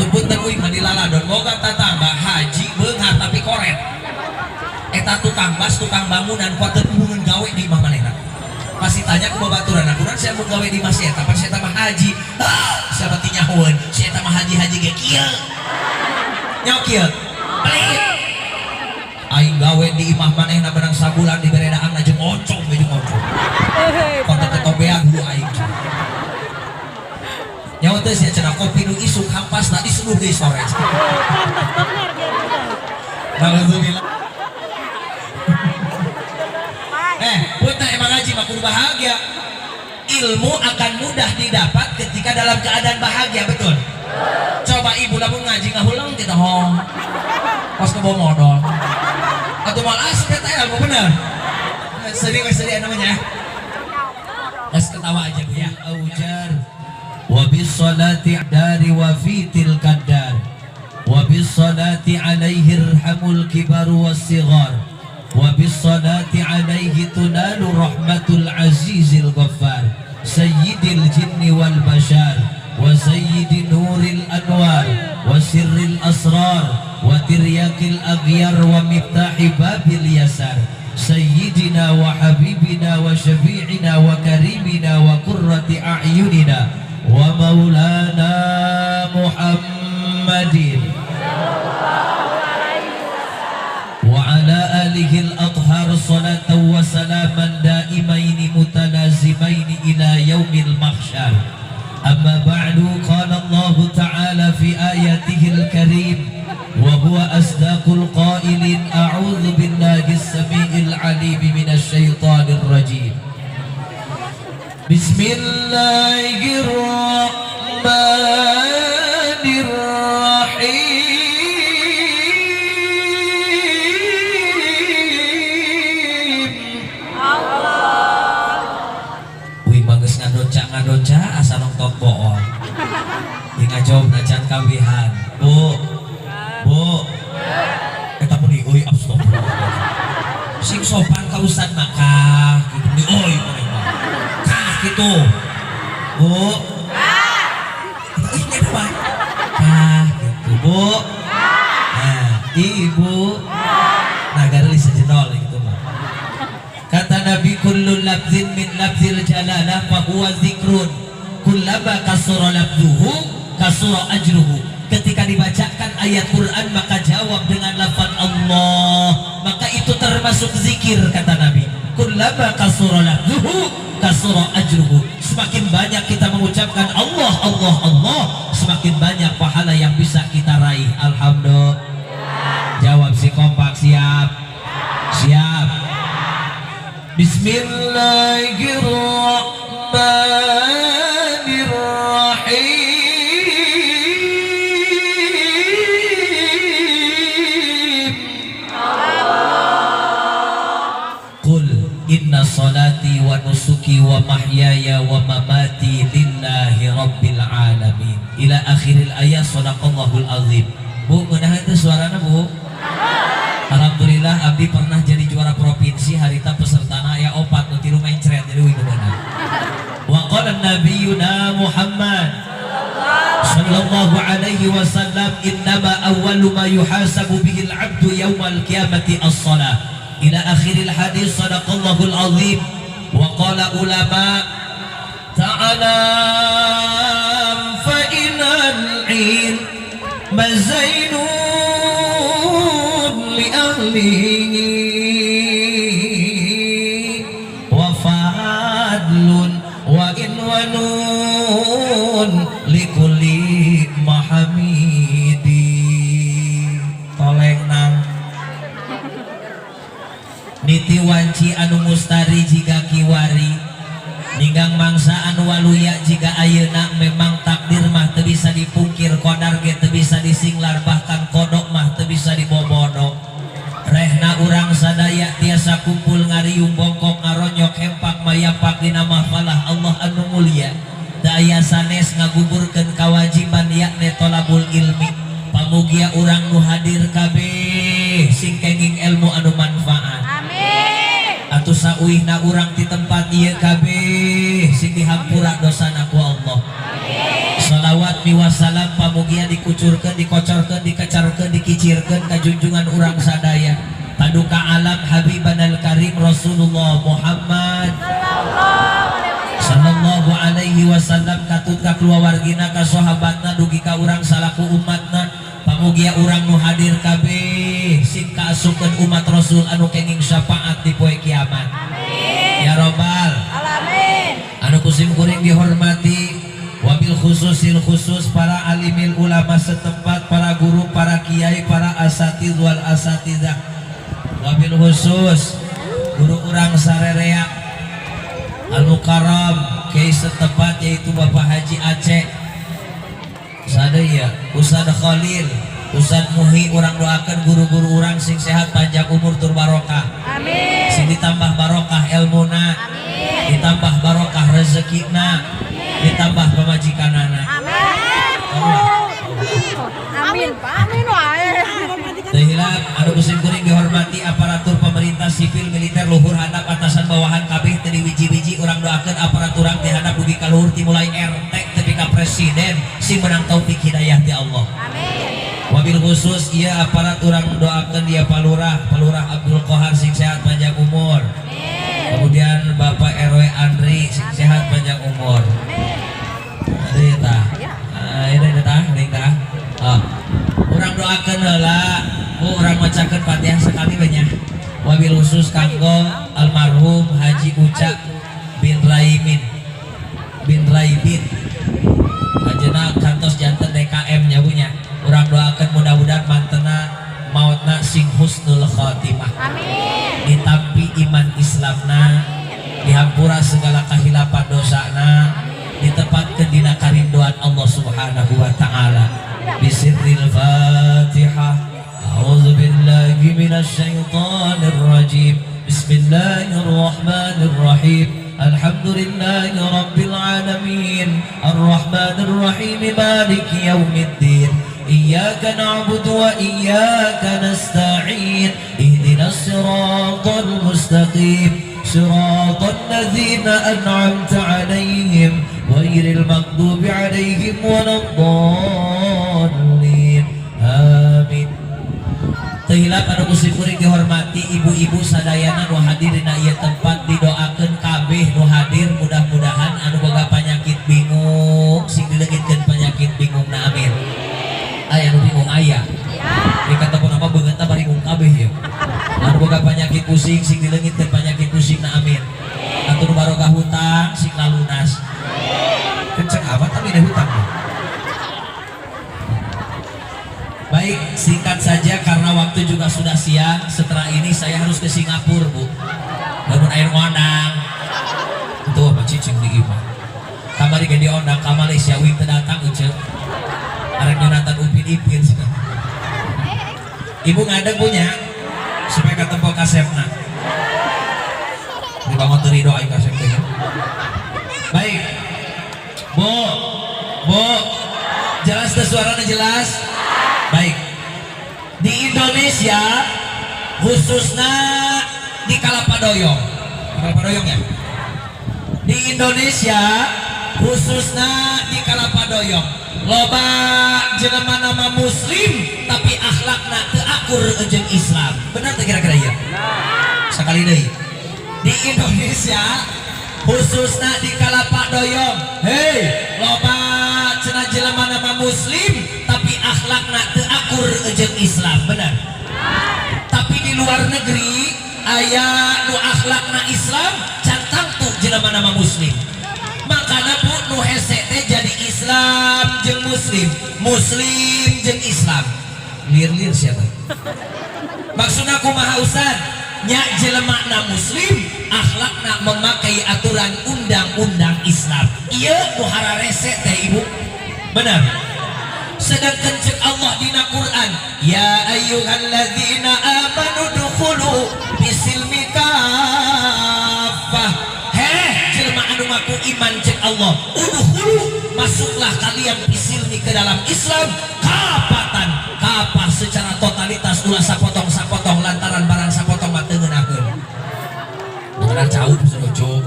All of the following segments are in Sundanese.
Atuh punten, uing mah dilaladon boga tatangga haji beunghar tapi koret. Eta tukang bas, tukang bangunan, kuateun embungeun gawe di imah manehna. Pasti tanya ke babaturan, aku kan saya mau gawe di imah si eta, pan si eta mah haji. Ah, siapa ti nyahoeun, si eta mah haji-haji ge kieu. Nyaho kieu. Pelit. Aing gawe di imah manehna benang sabulan dibere daangna jeung oncom jeung oncom. Konten ketobean dulu aing. Nyawa teh sia cenah kopi nu isuk hampas tadi seduh deui sore. Nauzubillah. Eh, punten, emang ngaji mah kudu bahagia. Ilmu akan mudah didapat ketika dalam keadaan bahagia, betul? Coba ibu lamun ngaji ngahuleng kita hong. Pas ke modal. Atau malah asup eta ilmu bener. Sedih sedih namanya. Mas ketawa aja, Bu, ya. Aujar wa bis salati dari wa fi tilkad dar wa bis salati alaihi irhamul kibaru was sighar wa bis salati alaihi tunalu rahmatul azizil ghaffar sayyidil jinni wal bashar wa sayyidi nuril anwar wa sirril asrar wa tiryaqil aghyar wa miftahi babil yasar sayyidina wa habibina wa syafi'ina wa karimina wa qurrati a'yunina wa maulana Muhammadin wa ala alihi al-athhar salatan wa salaman daimaini mutalazimaini ila yaumil mahsyar. Amma ba'du, qala Allah ta'ala fi ayatihi al-karim wa huwa asdaqul qailin, a'udzu billahi as-sami'il alim minasy syaithanir rajim. Bismillahirrahmanirrahim. Wih, bagus ngadonca ngadonca asa nongtok bool. Di ngajawab can kawihan. Bu, Bu. Eta pun euy, astagfirullah. Sing sopan ka ustad maka gitu di euy maneh mah. Kah gitu. Bu. Ih, eta mah. Kah gitu, Bu. Nah, Ibu. Nah, garis sejenol gitu mah. Kata Nabi, kullu lafzin min lafzil jalalah fa huwa zikrun. Kullama kasura lafzuhu kasura ajruhu. Ketika dibacakan ayat Quran maka jawab dengan lafaz Allah, maka itu termasuk zikir, kata Nabi. Kullama kasura lafzuhu kasura ajruhu. Semakin banyak kita mengucapkan Allah, Allah, Allah, semakin banyak pahala yang bisa kita raih. Alhamdulillah. Jawab si kompak, siap. Siap. Bismillahirrahmanirrahim. Qul inna salati wa nusuki wa mahyaya wa mamati lillahi rabbil alamin. Ila akhiril ayat, sadaqallahul azim. Bu, ngeunah itu suarana, Bu? Alhamdulillah, abdi pernah jadi juara provinsi harita, pesertana aya opat, nu tilu mencret, jadi uing meunang. Wa qala nabiyuna Muhammad sallallahu alaihi wasallam, innama awwalu ma yuhasabu bihi al-'abdu yaumal qiyamati as-salah. Ila akhiril hadis, sadaqallahul azim. Wa qala ulama ta'ala fa inal ilma zainun li ahlihi wa fadlun wa inwanun likulli mahamidi. Toleng nang niti wanci anu mustari jiga kiwari, ninggang mangsa anu waluya jiga ayeuna. Memang takdir mah teu bisa dipungkir, qodar ge teu bisa disinglar, bahkan kodok mah teu bisa dibobodo. Rehna urang sadaya tiasa kumpul ngariung bongkok ngaronyok hempak mayapak dina mahfalah Allah anu mulia. Daya sanes ngaguburkeun kawajiban, yakni tolabul ilmi. Pamugia urang nu hadir kabeh sing kenging ilmu anu manfaat. Amin. Atuh sauihna urang di tempat ieu kabeh sing dihampura dosana ku Allah. Salawat miwasalam pamugia Dikucurkeun, dikocorkeun, dikecarkeun, dikicirkeun ka junjungan urang sadaya, paduka alam Habibanal Karim Rasulullah Muhammad sallallahu alaihi wasallam, katut ka keluargina, ka sahabatna, dugi ka urang salaku umatna. Pamugia urang nu hadir kabeh sing kaasupkeun umat Rasul anu kenging syafaat di poe kiamat. Amin. Ya robbal Alamin. Anu ku sim kuring dihormati, wabil khususil khusus para alimil ulama setempat, para guru, para kiai, para asatiz wal asatizah, wabil khusus guru urang sarerea al mukarram kiai setempat, yaitu Bapak Haji Aceh sadaya, Ustad Khalil, Ustad Muhi. Urang doakan guru-guru urang sing sehat, panjang umur, tur barokah. Amin. Sing ditambah barokah ilmuna. Amin. Ditambah barokah rezekina, ditambah pamajikanana. Amin. Allah. Amin, Pak. Amin wae. Teu hilap anu ku sim kuring dihormati aparatur pemerintah sipil militer, luhur handap, atasan bawahan kabeh teu wiji-wiji. Urang doakeun aparatur urang ti handap dugi ka luhur, ti mulai RT tepi ka presiden, sing menang taufik hidayah ti Allah. Amin. Wabil khusus ieu aparat urang doakeun dia Palurah, Palurah Abdul Kohar, sing sehat, panjang umur. Amin. Kemudian Bapak RW Andri, sing sehat, panjang umur. Amin. Ada ya tah? Ah, ini ada tah, ini tah. Ah. Urang doakeun heula, Bu, urang macakeun Fatihah sekali banyak. Wabil khusus kanggo almarhum Haji Uca bin Raimin bin Raibin. Ayeuna kantos janten DKM nya, Bu, nya. Urang doakeun mudah-mudahan mantena mautna sing husnul khatimah. Amin. Ditampi iman Islamna, dihampura segala kahilapan dosana, ditempatkeun dina karinduan Allah Subhanahu wa taala. Bisirril Fatihah. A'udzu billahi minasy syaithanir rajim. Bismillahirrahmanirrahim. Alhamdulillahi rabbil alamin. Arrahmanir rahim, maliki yaumiddin. Iyyaka na'budu wa iyyaka nasta'in. Ihdinas siratal mustaqim. صراط الذين أنعمت عليهم غير المغضوب عليهم ولا الضالين. آمين. Teu hilap anu ku sim kuring dihormati ibu-ibu sadayana nu hadir dina ieu tempat, didoakeun kabeh nu hadir mudah-mudahan anu boga panyakit bingung sing dileungitkeun penyakit bingungna, amin. Aya nu bingung, aya di kata pun apa beungeutna bari kabeh ya. Anu boga penyakit pusing sing dileungitkeun penyakit pusing na, amin. Atuh nu baroga hutang sing lalunas. Kenceng amat tapi ada hutang. Baik, singkat saja karena waktu juga sudah siang. Setelah ini saya harus ke Singapura, Bu. Bangun air ngondang. Itu apa cicing di imah. Kamari ge diondang ka Malaysia, uing teu datang uce. Arek nyunatan Upin Ipin. Ibu ngadeg punya supaya ketemu kasepna. Dibangun teu ridho aing kasep teh. Baik. Bu, Bu, jelas teu suaranya, jelas? Baik. Di Indonesia khususnya di Kalapa Doyong. Kalapa Doyong ya? Di Indonesia khususnya di Kalapa Doyong loba jelema nama muslim tapi akhlakna teu akur jeung Islam. Benar teu kira-kira ieu? Sekali deui. Di Indonesia khususnya di Kalapa Doyong, hei, loba cenah jelema nama muslim tapi akhlakna teu akur jeung Islam. Benar? Tapi di luar negeri aya nu akhlakna Islam, can tangtu jelema nama muslim. Makana, Bu, nu hese teh jadi Islam jeung muslim, muslim jeung Islam, lir-lir. Siapa maksudna kumaha, Ustad? Nya jelema na muslim akhlakna memakai aturan undang-undang Islam, ieu nu hararese teh, Ibu. Benar? Sedangkan cek Allah dina Quran, ya ayyuhalladzina amanu dukhulu bisilmi kafah. Heh jelema anu ngaku iman, cek Allah, udkhulu, masuklah kalian, bisilmi, ke dalam Islam, kafatan, kafah, secara totalitas, ulah sapotong-sapotong, lantaran barang sapotong mah teu ngeunaheun. Beneran jauh lucu.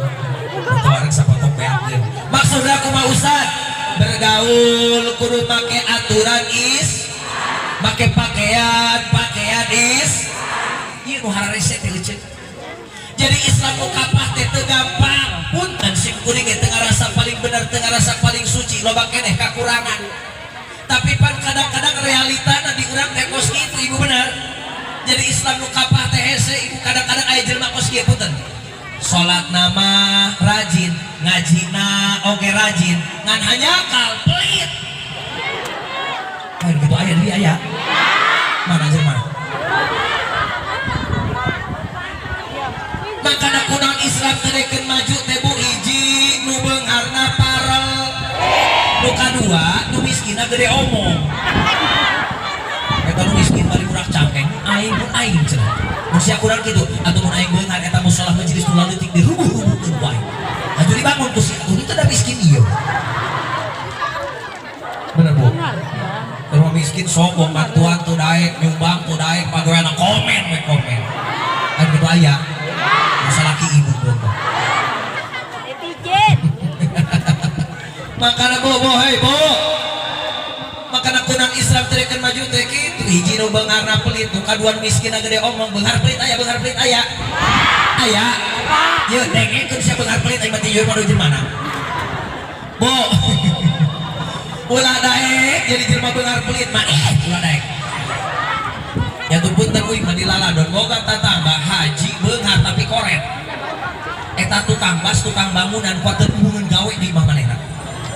Tawaran sapotong beakeun. Maksudna kumaha, Ustad? Bergaul kudu make aturan is, make pakaian, pakaian is. Ieu nu hararese teh euceut. Jadi Islam nu kapah teh teu gampang. Punten sim kuring ge teu ngarasa paling bener, teu ngarasa paling suci, loba keneh kakurangan. Tapi pan kadang-kadang realitana di urang teh kos kitu, ibu, bener. Jadi Islam nu kapah teh hese, ibu, kadang-kadang aya jelema kos kieu, punten. Salat nama rajin, ngajina oge rajin, ngan hanjakal pelit. Kayak gitu aya di aya. Mana jelema? Makana kunaon Islam teh dekeun maju teh, bu? Hiji, nu beungharna parel. Nu kadua, nu miskinna gede omong. Eta nu miskin bari burak cangkeng, aing mun aing cenah. Mun sia kurang kitu, atuh mun aing beunghar eta musola majelis nu leutik dirubuh-rubuhkeun ku aing. Atuh dibangun ku si atuh itu da miskin ieu. Bener, Bu? Rumah miskin sombong, bantuan tuh daek, nyumbang tuh daek, pagawean komen we komen. Kan gitu aya. Masa laki ibu goblok. Netizen. Makana bo bo hei bo. Makana kunaon Islam teh reken maju teh kitu, hiji nu beungharna pelit, nu kadua miskin gede omong. Beunghar pelit aya, beunghar pelit aya. Aya. Ye dengekeun sia beunghar pelit, aing mah ti mah jeung mana. Bo. Ulah daek jadi jelema beunghar pelit mah, ulah daek. Ya tuh punten, uing mah dilaladon boga tatangga haji beunghar tapi koret. Eta tukang bas, tukang bangunan kuateun embungeun gawe di imah manehna.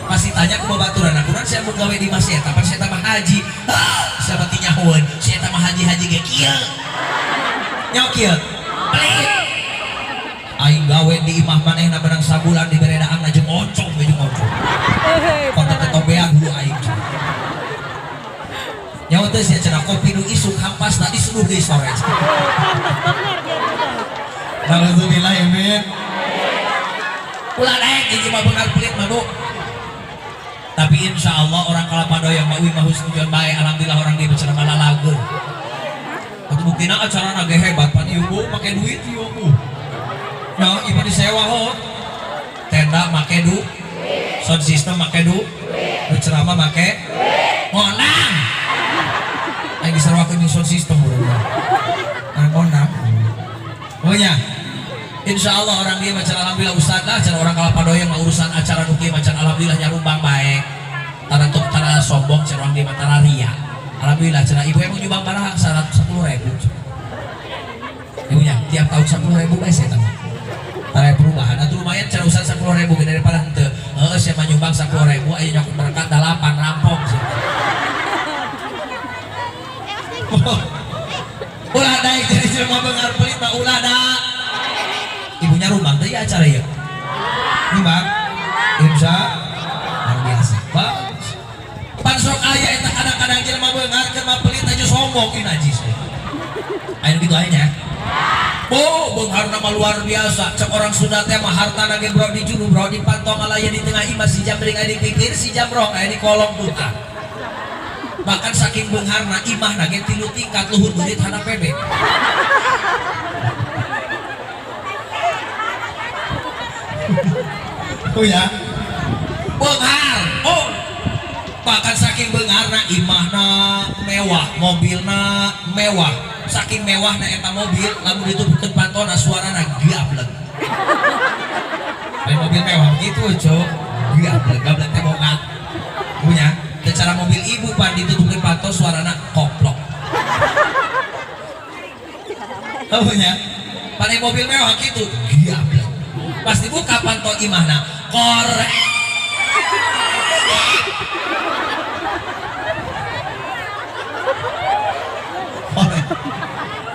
Pasti tanya ke babaturan, aku kan saya mau gawe di imah si eta, pan si eta mah haji. Ah, siapa ti nyahoeun, si eta mah haji-haji ge kieu. Nyaho kieu. Pelit. Aing gawe di imah manehna benang sabulan dibere daangna jeung oncom we jeung oncom. Konten ketobean hulu aing. Nyawa teh sia cenah kopi nu isuk hampas tadi seduh deui sore. Pantes bener dia tuh. Alhamdulillah amin. Ulah daek hiji mah beunghar pelit mah, Bu. Tapi insya Allah orang Kalapa Doyong mah uing mah husnudzon bae, alhamdulillah orang di bicara malah lager. Atuh buktina acara ge hebat pan ieu, Bu, make duit ieu, Bu. Nah, ieu disewa ho. Tenda make du, sound system make du, nu ceramah make ngonang. Aing disewakeun jeung sound system urang mah. Nah, ngonang. Oh nya. Insya Allah orang dia macam alhamdulillah ustad lah, cara orang Kalapa Doyong mah urusan acara nu kieu macam alhamdulillah nyarumbang bae. Tara tuk tara sombong, cara orang dia mah tara ria. Alhamdulillah cenah ibu emang nyumbang baraha 110.000. Ibunya tiap tahun 10.000 bae saya tahu. Tara perubahan atuh lumayan cara urusan 10.000 ge daripada henteu. Heeh, siapa nyumbang 10.000 aya nyokot berkat 8 rampong sih. Ulah daek jadi jelema beunghar pelit mah, ulah da. Ibunya rumbang teh ya acara ieu. Nyumbang. Insya luar biasa. Bagus. Pan sok aya eta kadang-kadang jelema beunghar keur mah pelit aja sombong ieu najis. Aya gitu aya nya. Oh, beungharna mah luar biasa. Cek orang Sunda teh mah hartana ge bro di juru, bro di pantong alaya di tengah imah, si jambring aya di pipir, si jamrong aya di kolong buta. Bahkan saking beungharna imahna ge 3 tingkat, luhur beurit handap bebek. Oh ya. Beunghar. Oh. Bahkan saking beungharna imahna mewah, mobilna mewah. Saking mewahna eta mobil, lamun ditutukeun pantona suarana gablek. Main mobil mewah begitu, Cok. Gablek, gablek teh boga. Punya. Secara mobil ibu pan ditutupkeun panto suarana koplok. Oh punya. Pan mobil mewah gitu, gablek. Pas dibuka panto imahna korek.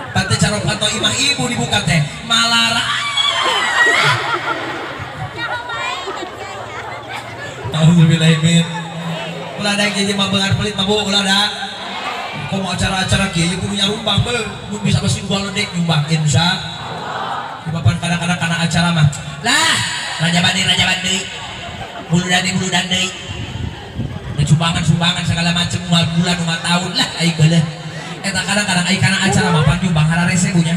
Pantai cara panto imah ibu dibuka teh malara. Alhamdulillah. Ulah ada yang jadi mah beunghar pelit mah, Bu, ulah ada. Komo acara-acara kieu ieu kudu nyarumbang be, mun bisa besi gua ledek nyumbang insya. Bapak kadang-kadang karena acara mah lah raja bandi raja bandi buludan buludan deui. Dan sumbangan-sumbangan segala macam unggal bulan unggal tahun lah aing beuleuh. Eta kadang-kadang aing kana acara mah pan nyumbang hararese punya.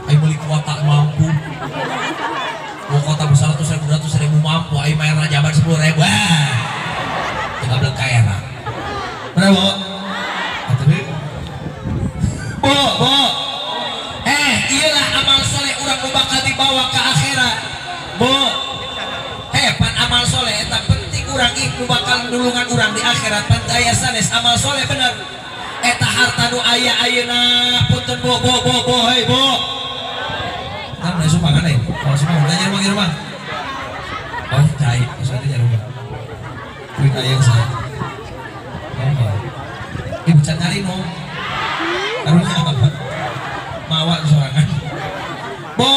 Aing beli kuota mampu. Kuota 100.000 200.000 mampu aing bayar rajaban 10.000. Wah. teu gablek ka era. Bener, Bu? Atuh heuh. Bu, Bu. Eh, iyalah amal soleh urang nu bakal dibawa ke akhirat. Bu. Eh, pan amal soleh eta penting urang ih nu bakal nulungan urang di akhirat, pan teu aya sanes amal soleh, bener. Eta harta nu aya ayeuna, punten, Bu, Bu, Bu, Bu, hei, Bu. Kan udah sumbangan eh. Kalau sumbangan tanya rumah rumah. Oh, cai, maksudnya rumah. Duit aya saya. Oh. Ibu can ngarino. Karunya apa? Mawa sorangan. Bo,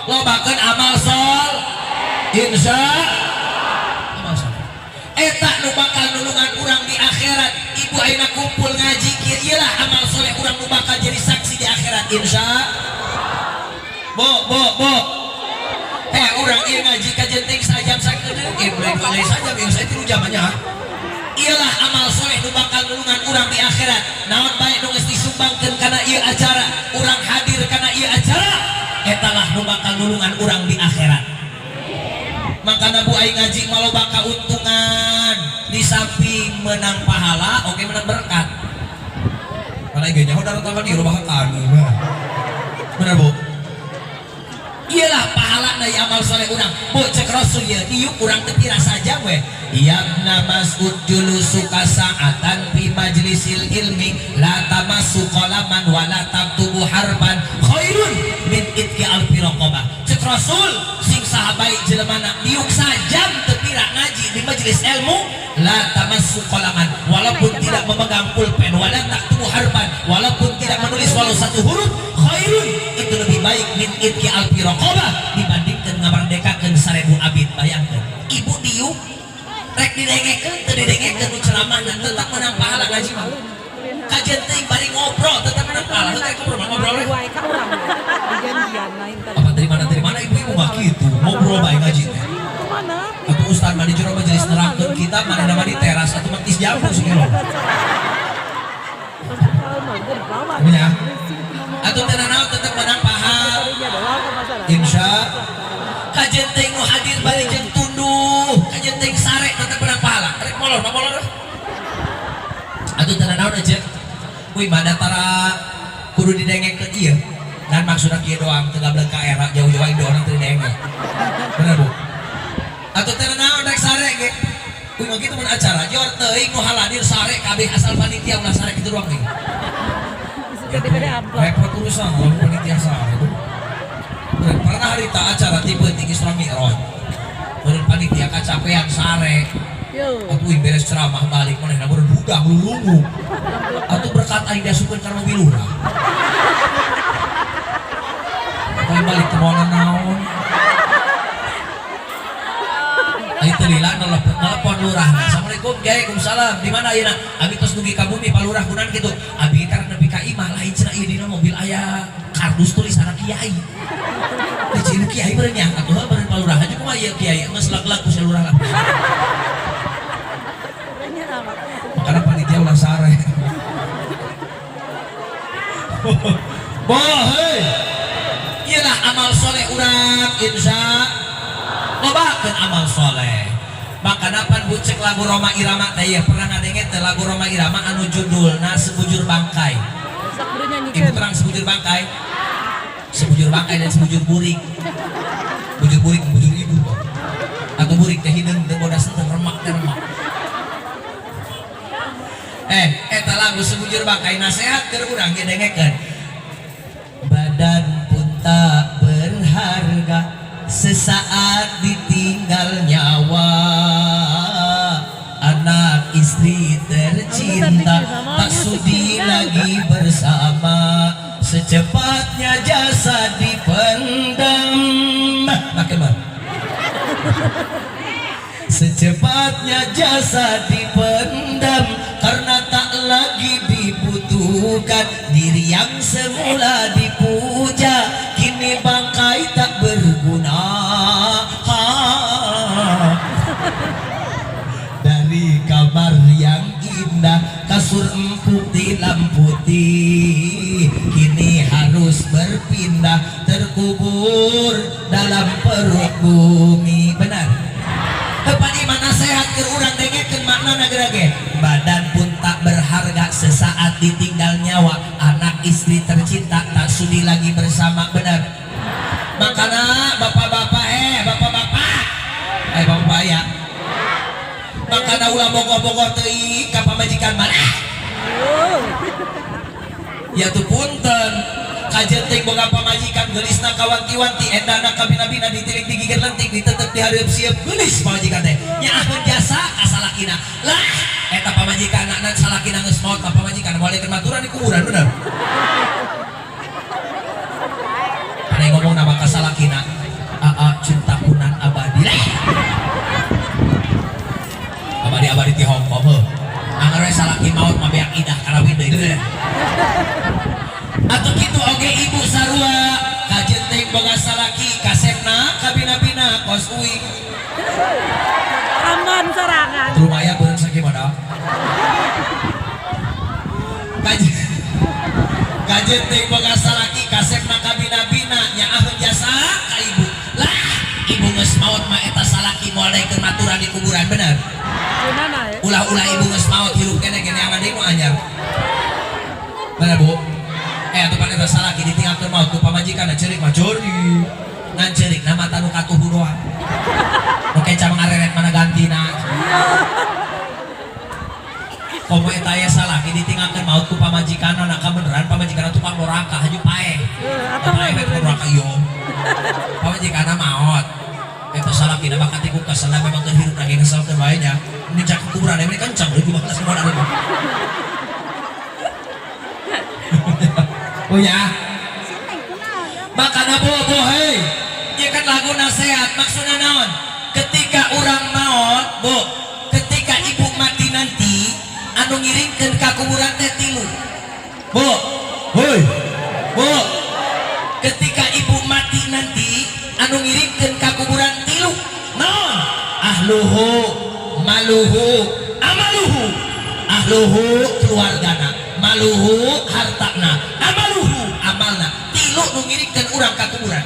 lobakeun amal sol. Insya amal soleh. Eta nu bakal nulungan urang di akhirat. Ibu ayeuna kumpul ngaji kieu, ieu lah amal soleh urang nu bakal jadi saksi di akhirat, insya. Bo, bo, bo. Eh, urang ieu ngaji kajenting sajam sakedeung. Eh, mulai mulai sajam ieu saya 3 jamannya. Iyalah amal soleh nu bakal nulungan urang di akhirat. Naon bae nu geus disumbangkeun kana ieu acara, urang hadir kana ieu acara, etalah nu bakal nulungan urang di akhirat. Makana Bu, aing ngaji mah loba kauntungan. Di samping menang pahala, oke menang berkat. Mana ge nyaho datang ka dieu loba kanu. Bener, Bu? Iyalah pahala dari amal soleh urang. Bu, cek Rasul ya, diuk urang teu pira saja we. Yabna Mas'ud, julusuka sa'atan fi majlisil ilmi la tamassu qalaman wa la taktubu harfan khairun min itqi alfi raqabah. Cek Rasul, sing saha bae jelemana diuk sajam teu pira ngaji di majelis ilmu, la tamassu qalaman, walaupun tidak memegang pulpen, wala taktubu harfan, walaupun tidak menulis walau satu huruf, khairun, itu lebih baik, min itqi alfi raqabah, dibandingkan ngamerdekakeun 1000 abid. Bayangkeun ibu diuk, rek didengekeun teu didengekeun nu ceramahna, tetap menang pahala. Ngaji mah kajian teuing bari ngobrol tetap menang pahala. Heuh, rek ngobrol mah ngobrol we. Wae ka urang dijanjian lain tadi. Apa dari mana ibu-ibu mah kitu ngobrol bae ngaji teh. Kemana? Atau ustad mah di jero majelis nerangkeun kitab, mana nama di teras atau mah tis jamu sih lo. Ya. Atau teu naon tetap menang pahala. Insya kajian teuing nu hadir bari jeung tunduh, kajian teuing sare tetep menang pahala. Rek molor mah molor. Atuh teu naon aja. Wih, mah tara kudu didengekeun ieu. Dan maksudna kieu doang teu gablek ka era jauh-jauh aing orang teu didenge. Bener, Bu? Atuh teu naon rek sare ge. Wih, mah kitu mun acara jor teuing nu haladir sare kabeh, asal panitia ulah sare, kitu doang nih. Repot urusan kalau panitia sare itu. Pernah harita acara tipe tinggi Isra Mi'raj. Beureun panitia kacapean sare. Atuh ih beres ceramah balik manehna beureun hudang lulungu. Atuh berkat aing diasupkeun kana mobil lurah. Atuh balik teu moal naon. Aing teu lila nelpon nelpon lurah. Assalamualaikum, Kiai, Waalaikumsalam. Di mana ayeuna? Abi tos dugi ka bumi, Pak Lurah, kunaon kitu? Abi karena nepi ka imah lain cenah ieu dina mobil aya kardus tulisanna kiai. Di ciri kiai beureun nya, atuh beureun Pak Lurah aja kumaha ieu kiai geus lag-lag ku si lurah lah. Makanya panitia ulah sare. Boh, hei. Iyalah amal soleh urang, insya lobakeun amal soleh. Makana pan bu, cek lagu Rhoma Irama teh, ya pernah ngadenge teh lagu Rhoma Irama anu judulna Sebujur Bangkai? Ibu terang sebujur bangkai? Sebujur bangkai dan sebujur burik. Bujur burik, bujur ibu kok. Atau burik teh hideung teu bodas teu remak teh remak. Eh, eta lagu Sebujur Bangkai nasehat keur urang ge, dengekeun. Badan pun tak berharga sesaat ditinggal nyawa, anak istri tercinta tak sudi lagi bersama, secepatnya jasad dipendam. Makin mah secepatnya jasad dipendam karena tak lagi dibutuhkan. Diri yang semula dipuja kini bangkai tak berguna. Ha. Dari kamar yang indah, kasur empuk tilam putih, kini harus berpindah terkubur dalam perut bumi. Benar. Kepada mana sehat ke urang dengekeun makna. Bogoh teuing ka pamajikan mana. Ya tuh punten, kajenting boga pamajikan geulisna kawanti-wanti, endahna kabina-bina, ditilik digigir lentik, ditetep dihareup siap, geulis pamajikan teh, nyaaheun jasa ka salakina. Lah, eta pamajikan anak salakina geus maot ka pamajikan moal keur maturan di kuburan, bener? Pada ngomong nama ka salakina, "Aa, cintaku nan abadi." Lah, abadi abadi ti Hongkong heuh. Angger we salaki maot mah beak idah karawin deui, bener? Atau kitu oge ibu sarua, kajenting boga salaki kasepna kabina-bina kos uing. Aman sorangan. Lumayan beureum sakieu. Kajenting boga salaki kasepna kabina-bina, nyaaheun jasa ka ibu. Lah, ibu geus maot mah eta salaki moal daekeun maturan di kuburan, bener? Gimana ya? Ulah-ulah ibu geus maot hirup keneh geneangan deui nu anyar, bener, Bu? Eh, atuh pan eta salaki ditinggalkeun maot ku pamajikan ceurik mah ceurik, ngan ceurik na mata nu katuhu doang, nu kenca mah ngareret mana gantina. Komo eta aya salaki ditinggalkeun maot ku pamajikanna, nah kabeneran pamajikanna tukang doraka haju paeh. Atau paeh we tukang doraka ieu. Pamajikanna maot, eta salakina bakat iku kesel, memang keur hirup lagi ngeselkeun wae nya. Nincak ke kuburan ini kencang deui kumaha semua ada. Punya. Makana bobo hei. Ieu kan lagu nasehat, maksudna naon? Ketika orang maot, Bu, ketika ibu mati nanti anu ngiringkeun ka kuburan teh tilu. Bu, hoi. Bu, ketika ibu mati nanti anu ngiringkeun ka kuburan tilu. Naon? Ahluhu, maluhu, amaluhu. Ahluhu keluargana, maluhu hartana, amaluhu amalna. Tilu nu ngiringkeun urang ka kuburan.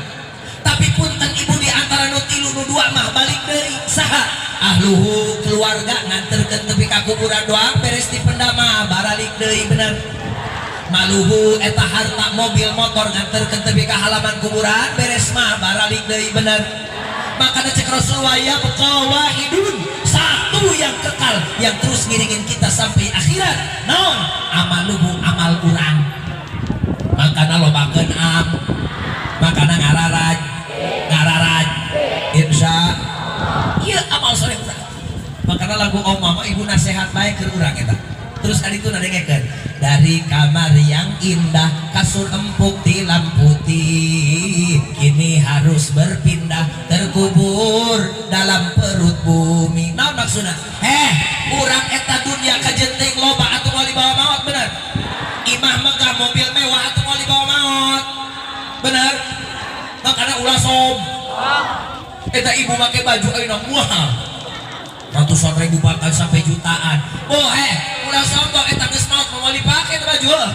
Tapi punten ibu, di antara nu tilu nu dua mah balik deui. Saha? Ahluhu keluarga nganterkeun tepi ka kuburan doang, beres dipendam mah baralik deui, bener? Maluhu eta harta mobil motor nganterkeun tepi ka halaman kuburan, beres mah baralik deui, bener? Makanya cek Rasulullah ya wahidun, satu yang kekal yang terus ngiringin kita sampai akhirat naon? Amaluhu, amal urang. Makana lobakeun am, makana ngararaj ngararaj, insya iya amal soleh urang. Makana lagu Om Mama ibu nasehat baik ke urang eta. Terus kali itu nadengekeun, dari kamar yang indah, kasur empuk, tilam putih, kini harus berpindah, terkubur dalam perut bumi. Naon maksudna? Eh, urang eta dunia kajenting loba atuh moal dibawa maot, bener? Imah megah, mobil mewah atuh moal dibawa maot, bener? Makanya ulah som eta ibu make baju ayeuna mahal ratusan ribu bahkan sampai jutaan. Oh eh, ulah sombong, eta geus maot moal dipake eta baju heuh.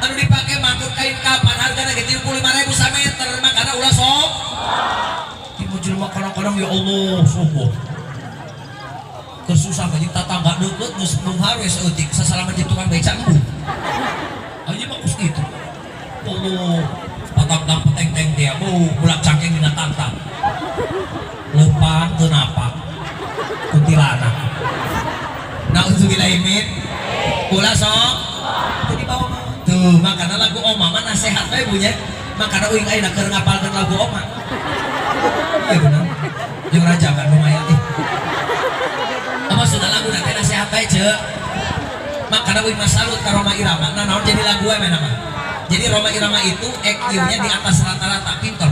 Anu dipake mangkuk kain kapan hargana ge 35.000 sameter. Makana ulah som ibu jelema kadang-kadang, ya Allah, sombong kesusah jeung tatangga deukeut geus beunghar we saeutik sasalaman jeung tukang beca embung aja mah kos kitu. Allah, patang peteng-teng dia bu bulak cangkeng dina tangtang lempang teu napak kuntilanak. Nauzubillahi min ulah sok teu dibawa mah tuh. Makana lagu Oma mah nasehat we bunya. Makana uing ayeuna keur ngapalkeun lagu Oma. Iya bener jeung raja kan lumayan ih. Apa sudah lagu nanti nasehat bae ceu. Makana uing mah salut ka Rhoma Irama. Nah, naon jadi lagu we mana mah. Jadi Rhoma Irama itu EQ-nya di atas rata-rata, pinter.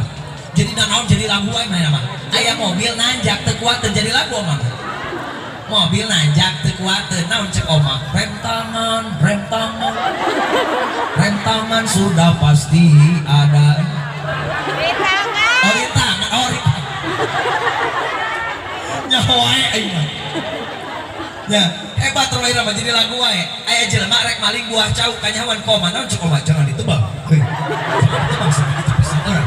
Jadi naon jadi lagu we mana mah. Aya mobil nanjak teu kuat jadi lagu Oma. Mobil nanjak teu kuat, naon cek Oma? Rem tangan, rem tangan. Rem tangan sudah pasti ada. Oh, rintangan, oh rintangan. Nyaho wae aing mah. Ya, hebat Rhoma Irama jadi lagu wae. Aya jelema rek maling buah cau kanyawan koma, naon cek Oma? Jangan ditebang. Hei, jangan ditebang sama itu pisang orang.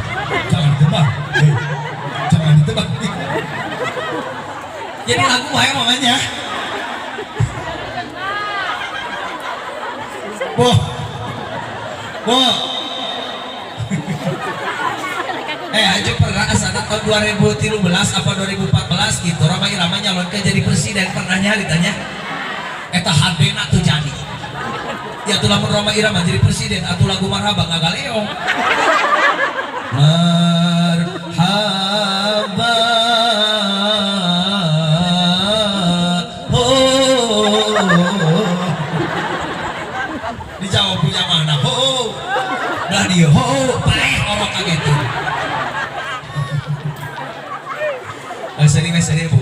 Jangan ditebang. Hei, jangan ditebang. Jadi lagu wae mamanya. Boh. Boh. Eh, aja pernah asana tahun 2013 apa 2014 gitu, Rhoma Irama nyalonkan jadi presiden, pernah ditanya. Eta hadena tuh jadi. Ya tuh lamun Rhoma Irama jadi presiden atau lagu marhaba ngagaleong. Marhaba. Oh. Dijawab punya mana? Oh. Dah dia. Oh, paeh orok kaget. Eh, sering sering Bu.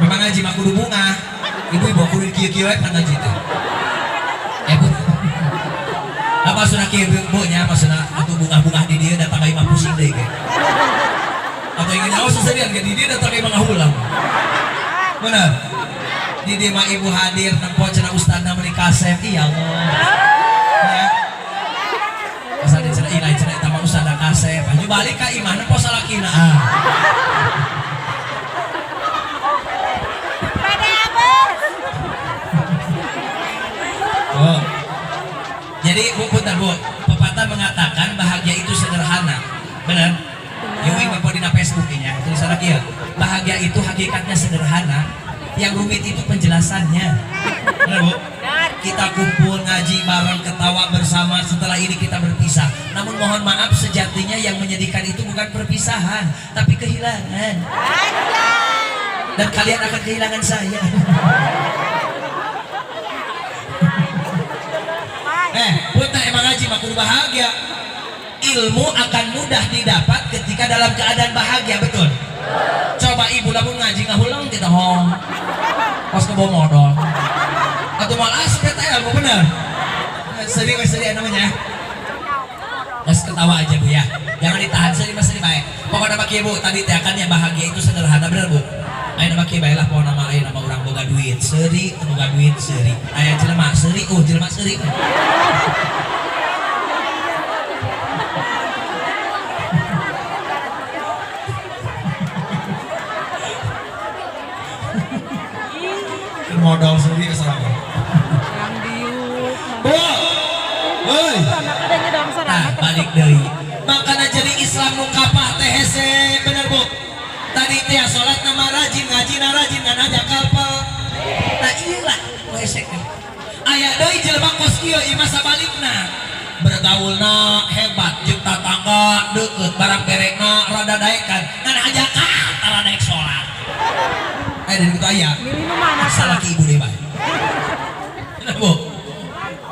Memang ngaji mah kudu bunga. Ibu-ibu kudu kieu-kieu we pan ngaji teh. Eh Bu. Apa maksudna kieu Bu nya, maksudna atuh bunga-bunga di dieu datang ka imah pusing deui ge. Atau ingin nyawa seserian ge di dieu datang ka imah ngahulang. Benar. Di dieu mah ibu hadir nempo cenah ustadna meuni kasep. Iya Allah. Ya. Asal di cenah ilai cenah eta mah ustadna kasep. Aju balik ka imah nempo salakina. Ah. Pede abis. Oh. Jadi Bu, punten Bu, pepatah mengatakan bahagia itu sederhana. Benar? Yuing bapak dina Facebook nya, tulisan kieu. Bahagia itu hakikatnya sederhana, yang rumit itu penjelasannya. Benar Bu? Benar. Kita kumpul ngaji bareng, ketawa bersama, setelah ini kita berpisah. Namun mohon maaf, sejatinya yang menyedihkan itu bukan perpisahan, tapi kehilangan. Dan kalian akan kehilangan saya. Eh, punten, emang ngaji mah kudu bahagia. Ilmu akan mudah didapat ketika dalam keadaan bahagia, betul? Coba ibu lamun ngaji ngahulang kita hong. Pas ke bawah modal. Atau malah asup eta ilmu bener. Sedih sedih namanya. Mas ketawa aja Bu ya. Jangan ditahan, sedih mas sedih baik. Pokoknya nama kieu Bu, tadi teh kan yang bahagia itu sederhana, bener Bu. Ayo nama kieu bae lah, pokoknya nama ayo nama urang boga duit, seuri, boga duit seuri. Aya jelema seuri, jelema seuri. Modal sendiri keserang. Yang diuk. Bu. Hoi. Anak adanya dong Nah, serang. balik deui. Makanya jadi Islam nu kapah teh hese, bener Bu. Tadi teh salat nama rajin, ngaji na rajin, ngan aja kalpel. Nah ieu lah nu hese teh. Aya deui jelema kos kieu ieu mah sabalikna. Bergaulna hebat jeung tatangga deukeut, barang berekna rada daekan, ngan aja ka tara daek salat. Aya dari kitu aya. Milih nu mana Salah tah? ki ibu deui bae. Bener Bu.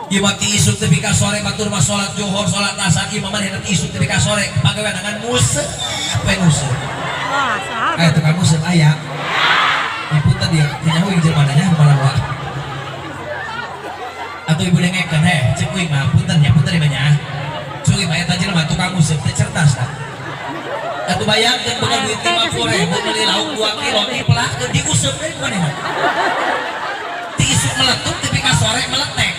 Ieu mah ti isuk tepi ka sore batur mah salat johor, salat asar, ieu mah manehna ti isuk tepi ka sore pagawean ngan nguseup we nguseup. Wah, saha? Aya tukang nguseup aya. Ya punten dia, teu nyaho jelema nya kumaha wa. Atau ibu dengekeun heh, cek uing mah punten ya, punten ieu mah nya. Cek uing mah eta jelema tukang nguseup teh cerdas tah. Atuh bayangkeun boga duit 50.000 meuli lauk 2 kilo dipelahkeun diuseup deui manehna. Ti isuk meletup tepi ka sore meletek.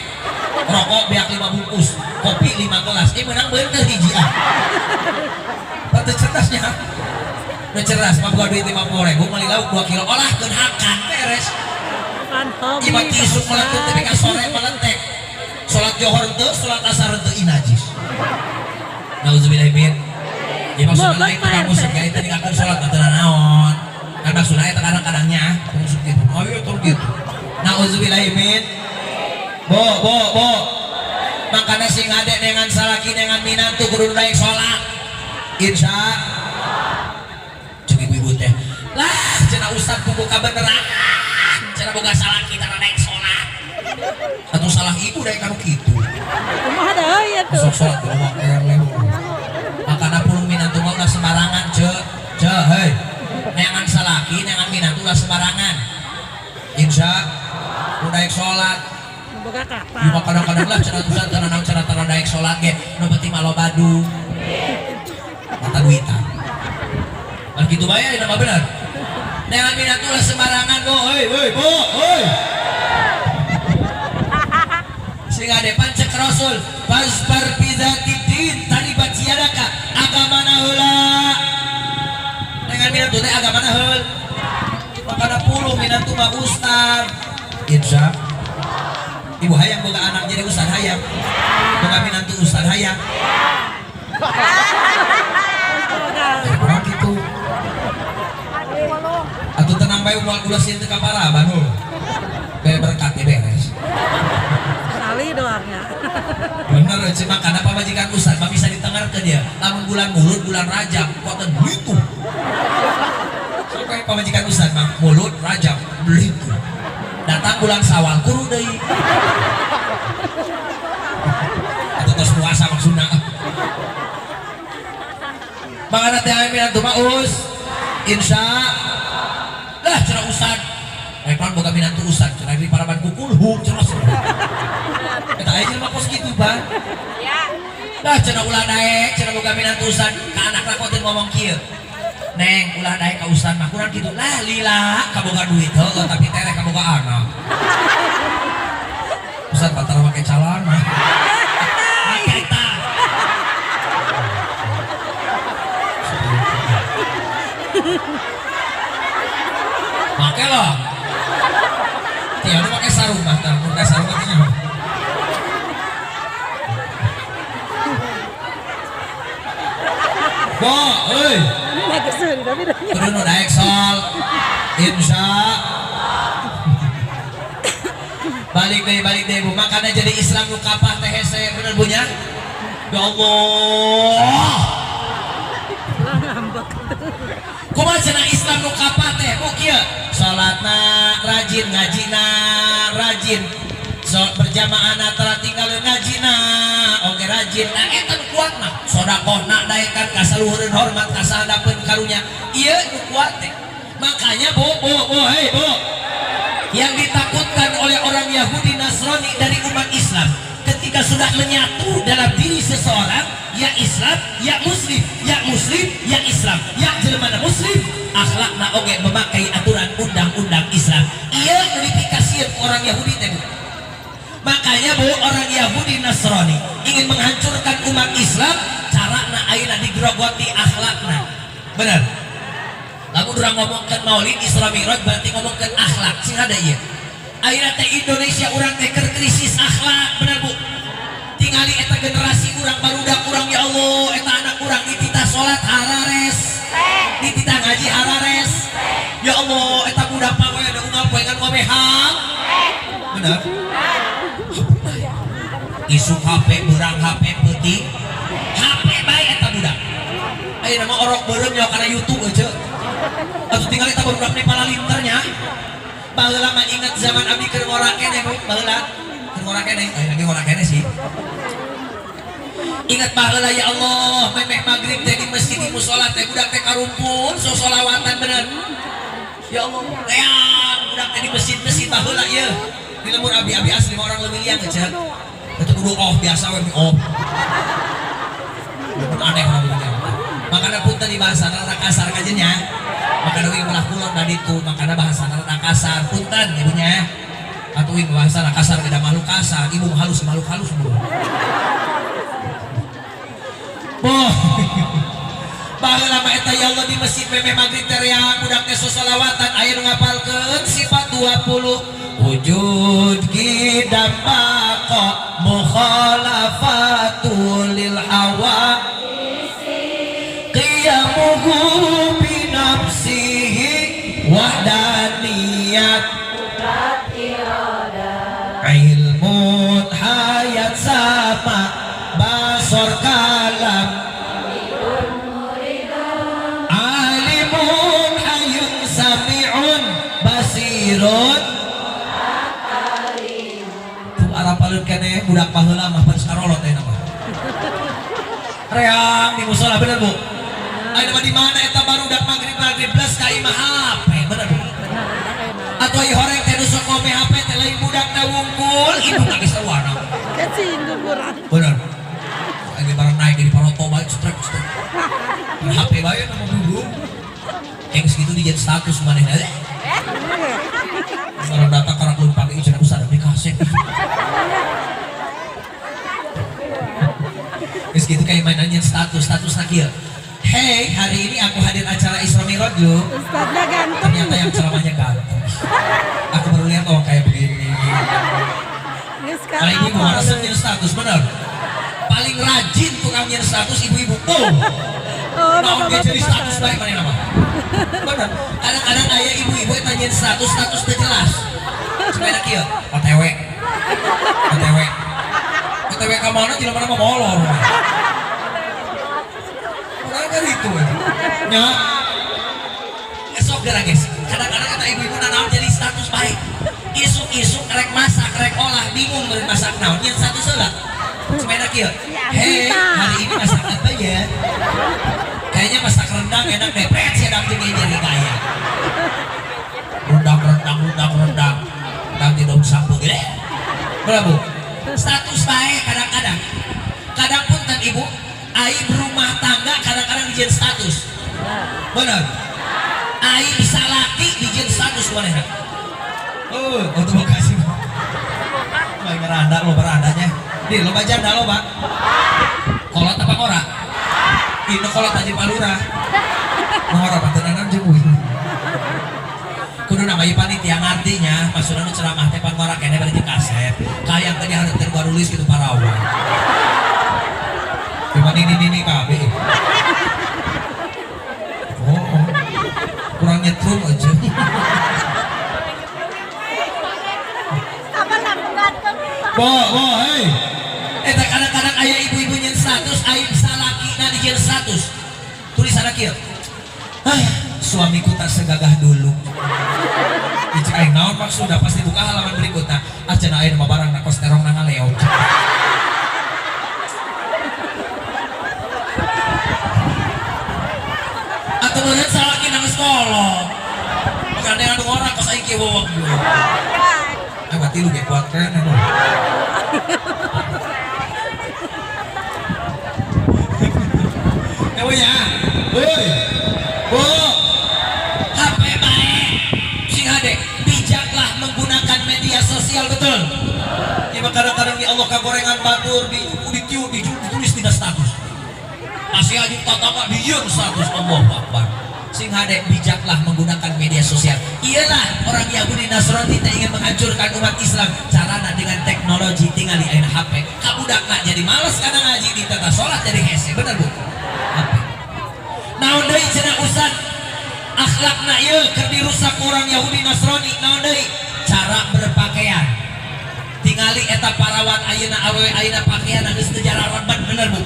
Rokok beak 5 bungkus, kopi 5 gelas. Ini menang beunteur hiji ah. Patut cerdasnya. Udah cerdas, mah boga duit 50.000 meuli lauk 2 kilo, olahkeun hakan beres. Kan hobi. Ieu mah ti isuk meletup tepi ka sore meletek. Salat johor henteu, salat asar henteu, ih najis. Nauzubillah min. Ya maksudna lain tukang musik ya itu ninggalkeun salat teh naon. Kan maksudna eta kadang-kadangnya musik gitu. Ayo tur gitu. Nauzubillah min. Bo bo bo. Makanya sing ade dengan salaki dengan minantu kudu daek salat. Insya cek ibu-ibu teh. Lah cenah ustad kudu kabeneran. Cenah boga salaki tara daek salat. Atau salah ibu daek kanu kitu. Kumaha deui atuh? Sok salat di rumah eleh. Makana pulung minantu mah ulah sembarangan, ce. Ce, hei. Neangan salaki, neangan minantu ulah sembarangan. Insya udah daek salat. Boga kapal. Cuma kadang-kadang lah cenah ustad cenah naon cenah tara daek salat ge, nu penting mah loba du. Mata duitan. Kan kitu bae aya mah bener. Neangan minantu ulah sembarangan, bo. Hei, hei, bo, hei. Sing adepan cek Rasul, fasfar bidzatid taribat yadaka, agamana heula. Dengan minantu teh agamana heul. Makana puluh minantu mah ustad. Insya Ibu hayang boga anak jadi ustad hayang. Boga minantu ustad hayang. Jadi kurang gitu. Atau tenang bae ulah ulah sieun teu ka paraban heuh. Bere berkat ya. Benernya. Bener cuma karena pamajikan ustad mah bisa ditengarkeun dia. Lamun bulan Mulud, bulan Rajab, kuatan belitu. Sampai pamajikan ustad mah Mulud, Rajab, belitu. Datang bulan Sawal kuru deui. Atau tos puasa maksudna. Mangana teh aya minantu mah us. Insya lah cenah ustad. Rek naon boga minantu ustad, cenah di paraban kukulhu cenah. Eta aya jelema kos kitu, Bang. Lah cenah ulah daek, cenah boga minantu ustad, ka anakna koten ngomong kieu. Neng, ulah daek ka ustad mah kurang kitu. Lah lila kaboga duit heueuh tapi tereh kaboga anak. Ustad batara make calana. Make eta. Make lah. Tiap make sarung mah, tah mun sarung mah teh. Bo, euy. Lagi suri tapi dah. Kudu nu daek sol. Insya. Balik deui Bu. Makana jadi Islam nu kapah teh hese bener Bu nya? Ya Allah. Lah ngambek. Kumaha cenah Islam nu kapah teh? Bu kieu. Salatna rajin, ngajina rajin. So, berjamaahna tara tinggalin ngajina oge rajin. Nah eta nu kuat mah. Sodakohna daekan ka saluhureun hormat ka sahandapeun karunya. Ieu nu kuat teh. Makanya Bu, Bu, Bu, hei Bu. Yang ditakutkan oleh orang Yahudi Nasrani dari umat Islam ketika sudah menyatu dalam diri seseorang, ya Islam, ya Muslim, ya Muslim, ya Islam, ya jelema Muslim, akhlakna oge memakai aturan undang-undang Islam. Ieu nu dipikasieun ku orang Yahudi teh Bu. Makanya Bu, orang Yahudi Nasrani ingin menghancurkan umat Islam, carana ayeuna digrogoti akhlakna. Bener. Lamun urang ngomongkeun Maulid Isra Mi'raj berarti ngomongkeun akhlak. Sing ada ieu. Ayeuna teh Indonesia urang teh keur krisis akhlak, bener Bu. Tingali eta generasi urang barudak urang ya Allah, eta anak urang dititah salat harares. Dititah ngaji harares. Ya Allah, eta budak mah we ada unggal poe ngan ngomehang. Bener. Isuk HP, beurang HP, peuting. HP bae eta budak. Ayeuna mah orok beureum nyawa kana YouTube aja. Atuh tinggal eta barudak nih palalinternya. Baheula mah inget zaman abdi keur ngora keneh, Bu. Baheula keur ngora keneh, aya lagi ngora keneh sih. Ingat baheula ya Allah, memeh maghrib teh di masjid di musala teh budak teh karumpul so solawatan bener. Ya Allah, reang budak teh di masjid-masjid baheula ieu. Di lembur abdi-abdi asli mah orang leuwih liang aja. Itu kudu off biasa we off. Bukan aneh orang leuwih liang. Makana punten di bahasa rada kasar kajennya. Makana wing belah kulon tadi tuh, makana bahasa rada kasar punten ibunya. Atuh wing bahasa kasar beda makhluk kasar, ibu halus makhluk halus bu. Boh. Baheula mah eta ya Allah di masjid memeh maghrib teh reang budak teh sosolawatan aya nu ngapalkeun sifat 20 wujud qidam baqa mukhalafatu lil hawa qiyamuhu bi nafsihi wahdaniyat ilmun hayat sama basor kalam alimun hayyun sami'un basirun. Tuh arapaleun keneh budak baheula mah pan sarolot teh nama. Reang di musola bener Bu. Ayeuna mah di mana eta barudak maghrib-maghrib belas ka imah HP bener Bu. Atau ai horeng teh nu sok ngome HP teh lain budak na wungkul ibu geus warna. Kesinggung urang. Bener. Lagi barang naik dari paroto bae strek strek. HP bae nama dulu. Kayak segitu dijadiin status manehna teh. Orang datang karena belum pakai cenah ustaz abdi kasep. Geus gitu kayak mainannya status status kieu. Hey, hari ini aku hadir acara Isra Mi'raj loh. Ustadznya ganteng. Ternyata yang ceramahnya ganteng. Aku baru lihat orang kayak begini. Geus Kalau ibu-ibu apa, harus euy. nyian status bener. Paling rajin tukang nyian status ibu-ibu. Oh, Oh, naon bapak-bapak ge jadi status masalah. bae mana nama. Bener. Kadang-kadang aya ibu-ibu eta nyian status status teu jelas. Supaya kieu, OTW. OTW. Eta we ka mana jelema mah molor. Orang kan itu nya. Esok geura, guys. Kadang-kadang kata ibu-ibu nanaon jadi status baik. Isuk-isuk rek masak, rek olah, bingung beureun masak naon, nyeun status heula. Sepeda kieu. "Hei, hari ini masak apa ya? Kayaknya masak rendang enak deh." Pret sedang jeung jadi gaya. Rendang, rendang, rendang, rendang. Rendang di daun sapu gede. Berapa, Bu? Status baik kadang-kadang. Kadang pun kan ibu, aib rumah tangga kadang-kadang dijieun status. Benar. Aib salaki dijieun status mana? Oh, oh terima kasih. Baik beranda lo berandanya. Di lo janda lo, Pak. Kolot apa ngora? Ini kolot aja Pak Lurah. Ngora pantenanan jeung euy. Kudu nama ieu panitia ngartinya, maksudna nu ceramah teh pan ngora keneh bari jeung kasep. Kayang tadi hareupeun barulis gitu parawan. Cuman ini kabeh. Oh, kurang nyetrum aja. Apa lampu ganteng? Bo, bo, hei. Eta kadang-kadang aya ibu-ibu nyeun status, aib salaki na dijieun status. Tulisanna kieu. "Ah, suamiku tak segagah dulu." Icik aing naon maksudna, pasti buka halaman berikutnya. "Ah, cenah aing mah barang na kos terong na ngaleog." Atau meureun salaki nang sekolah. Makanya anu ngora kos aing kieu wewek ieu. Eh, mati lu ge kuat keren lu. Ya, Bu, ya. Woi. Bu. HP baik. Sing hade, bijaklah menggunakan media sosial, betul. Ya kadang-kadang ya Allah kagorengan batur di di ditulis di status. Masih aja tatangga dijieun status, Allahu Akbar. Sing hade, bijaklah menggunakan media sosial. Iyalah orang Yahudi Nasrani tak ingin menghancurkan umat Islam. Carana dengan teknologi, tinggal di ayeuna HP. Kabudakna jadi males karena ngaji, di tata sholat jadi hese. Bener, Bu? HP. Naon deui cenah Ustad? Akhlakna ieu keur dirusak orang Yahudi Nasrani. Naon deui? Cara berpakaian. Tingali eta parawan ayeuna, awewe ayeuna pakaian geus teu jarareban, bener, Bu?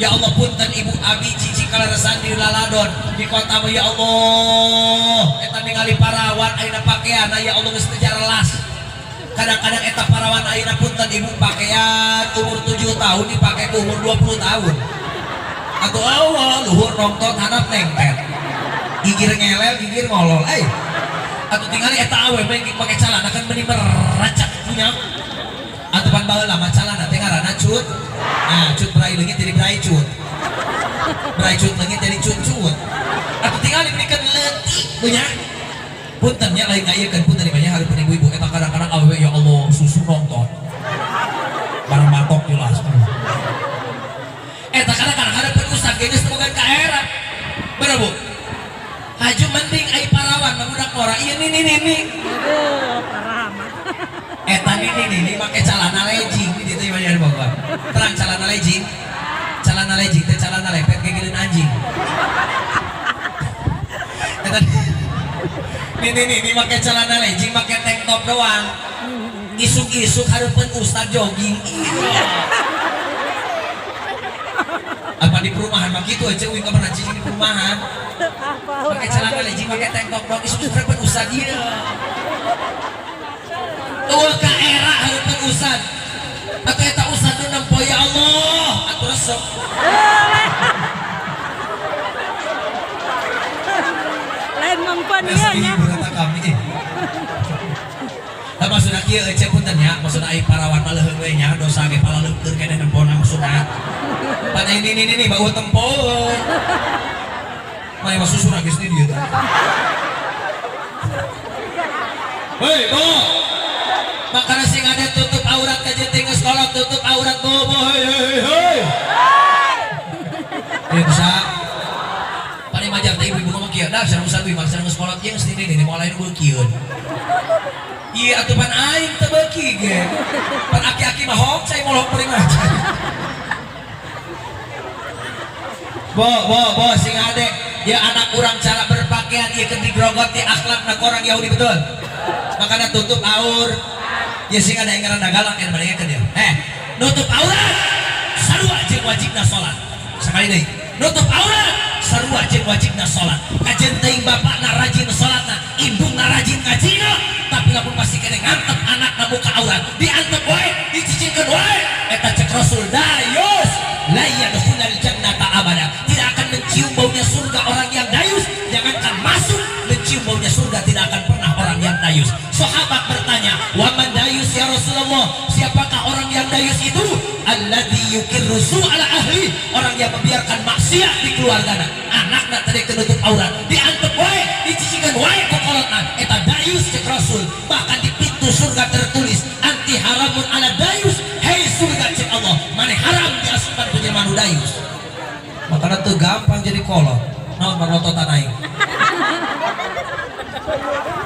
Ya Allah, punten ibu, abi cici kaleresan di laladon di kota mah, ya Allah, eta ningali parawan ayeuna pakaian ya Allah geus teu jarelas. Kadang-kadang eta parawan ayeuna, punten ibu, pakaian umur 7 tahun dipake ku umur 20 tahun. Atau Allah, luhur nongton handap nengtet. Gigir ngelel, gigir ngolol. Eh. Atau tingali eta awe bae pake calana kan meni meracak punya. Atau pan baheula mah calana teh ngaranna cut. Nah, cut berai leungit jadi berai cut. Berai cut leungit jadi cut-cut. Atau tingali berikan leutik punya. Punten nya, lain ngayekeun, punten banyak hareupeun ibu-ibu eta kadang-kadang awewe ya Allah susu nonton. Barang matok jelas. Eta kadang-kadang hareupeun ustad ge geus teu ka era. Bener, Bu? Haju mending ai parawan mah budak ngora ieu nini nini. Aduh, parah amat. Eta nini nini make calana legging di ditu ieu di Bogor. Terang calana legging. Calana legging teh calana lepet kayak geuleun anjing. Eta nini nini make celana legging, make tank top doang. Isuk-isuk hareupeun ustad jogging. Iya. Apa di perumahan mah gitu aja, uing pernah cicing di perumahan. Apa Pakai celana legging, pakai tank top doang, isuk-isuk hareupeun ustad ieu. Eueuh ka era hareupeun ustad. Atau eta ustad nu nempo ya Allah, atuh resep. Lain mempan ieu nya. Ibu kami. Nah, maksudna kieu ece punten nya, maksudna ai parawan mah leuheung we nya, dosa ge palaleukeun keneh nempona maksudna. Pan ini ini ini bau tempo. Mah mah susu geus di dieu teh. Hei, Bo. Makanya sing ada tutup aurat ka jeung geus kolot tutup aurat, bo bo, hei hei hei. Ya bisa. Paling majar teh ibu-ibu ngomong kieu, dah sareng ustad mah sareng geus kolot ieu geus di ini moal lain beukieun. Iya atuh pan aing teu beuki ge. Pan aki-aki mah hok cai molok paling mah. Bo bo bo sing ade ya anak kurang cara berpakaian ieu keur digrogot di akhlakna orang Yahudi, betul. Makanya tutup aur. Ya sing ada yang rada galak yang ke dia. Eh, nutup aurat sarua jeung wajibna salat. Sekali deui. Nutup aurat sarua jeung wajibna salat. Kajen teuing bapakna rajin salatna, indungna rajin ngajina, tapi lamun masih kene ngantep anakna buka aurat, diantep wae, dicicingkeun wae, eta cek Rasul dayus la yadkhulul jannata abada. Tidak akan mencium baunya surga orang yang dayus, jangankan masuk, mencium baunya surga tidak akan pernah orang yang dayus. Sahabat bertanya, "Waman dayus ya Rasulullah?" Siapakah orang yang dayus itu? Alladzi yuqirru ala ahli, orang yang membiarkan maksiat di keluargana. Anakna tadi kenutup aurat, diantep wae, dicicingkeun wae ku kolotna. Eta dayus cek Rasul. Bahkan di pintu surga tertulis, "Anti haramun ala dayus." Hei surga, cek Allah, maneh haram diasupan ku jelema nu dayus. Makanya tuh gampang jadi kolot. Naon marototan aing?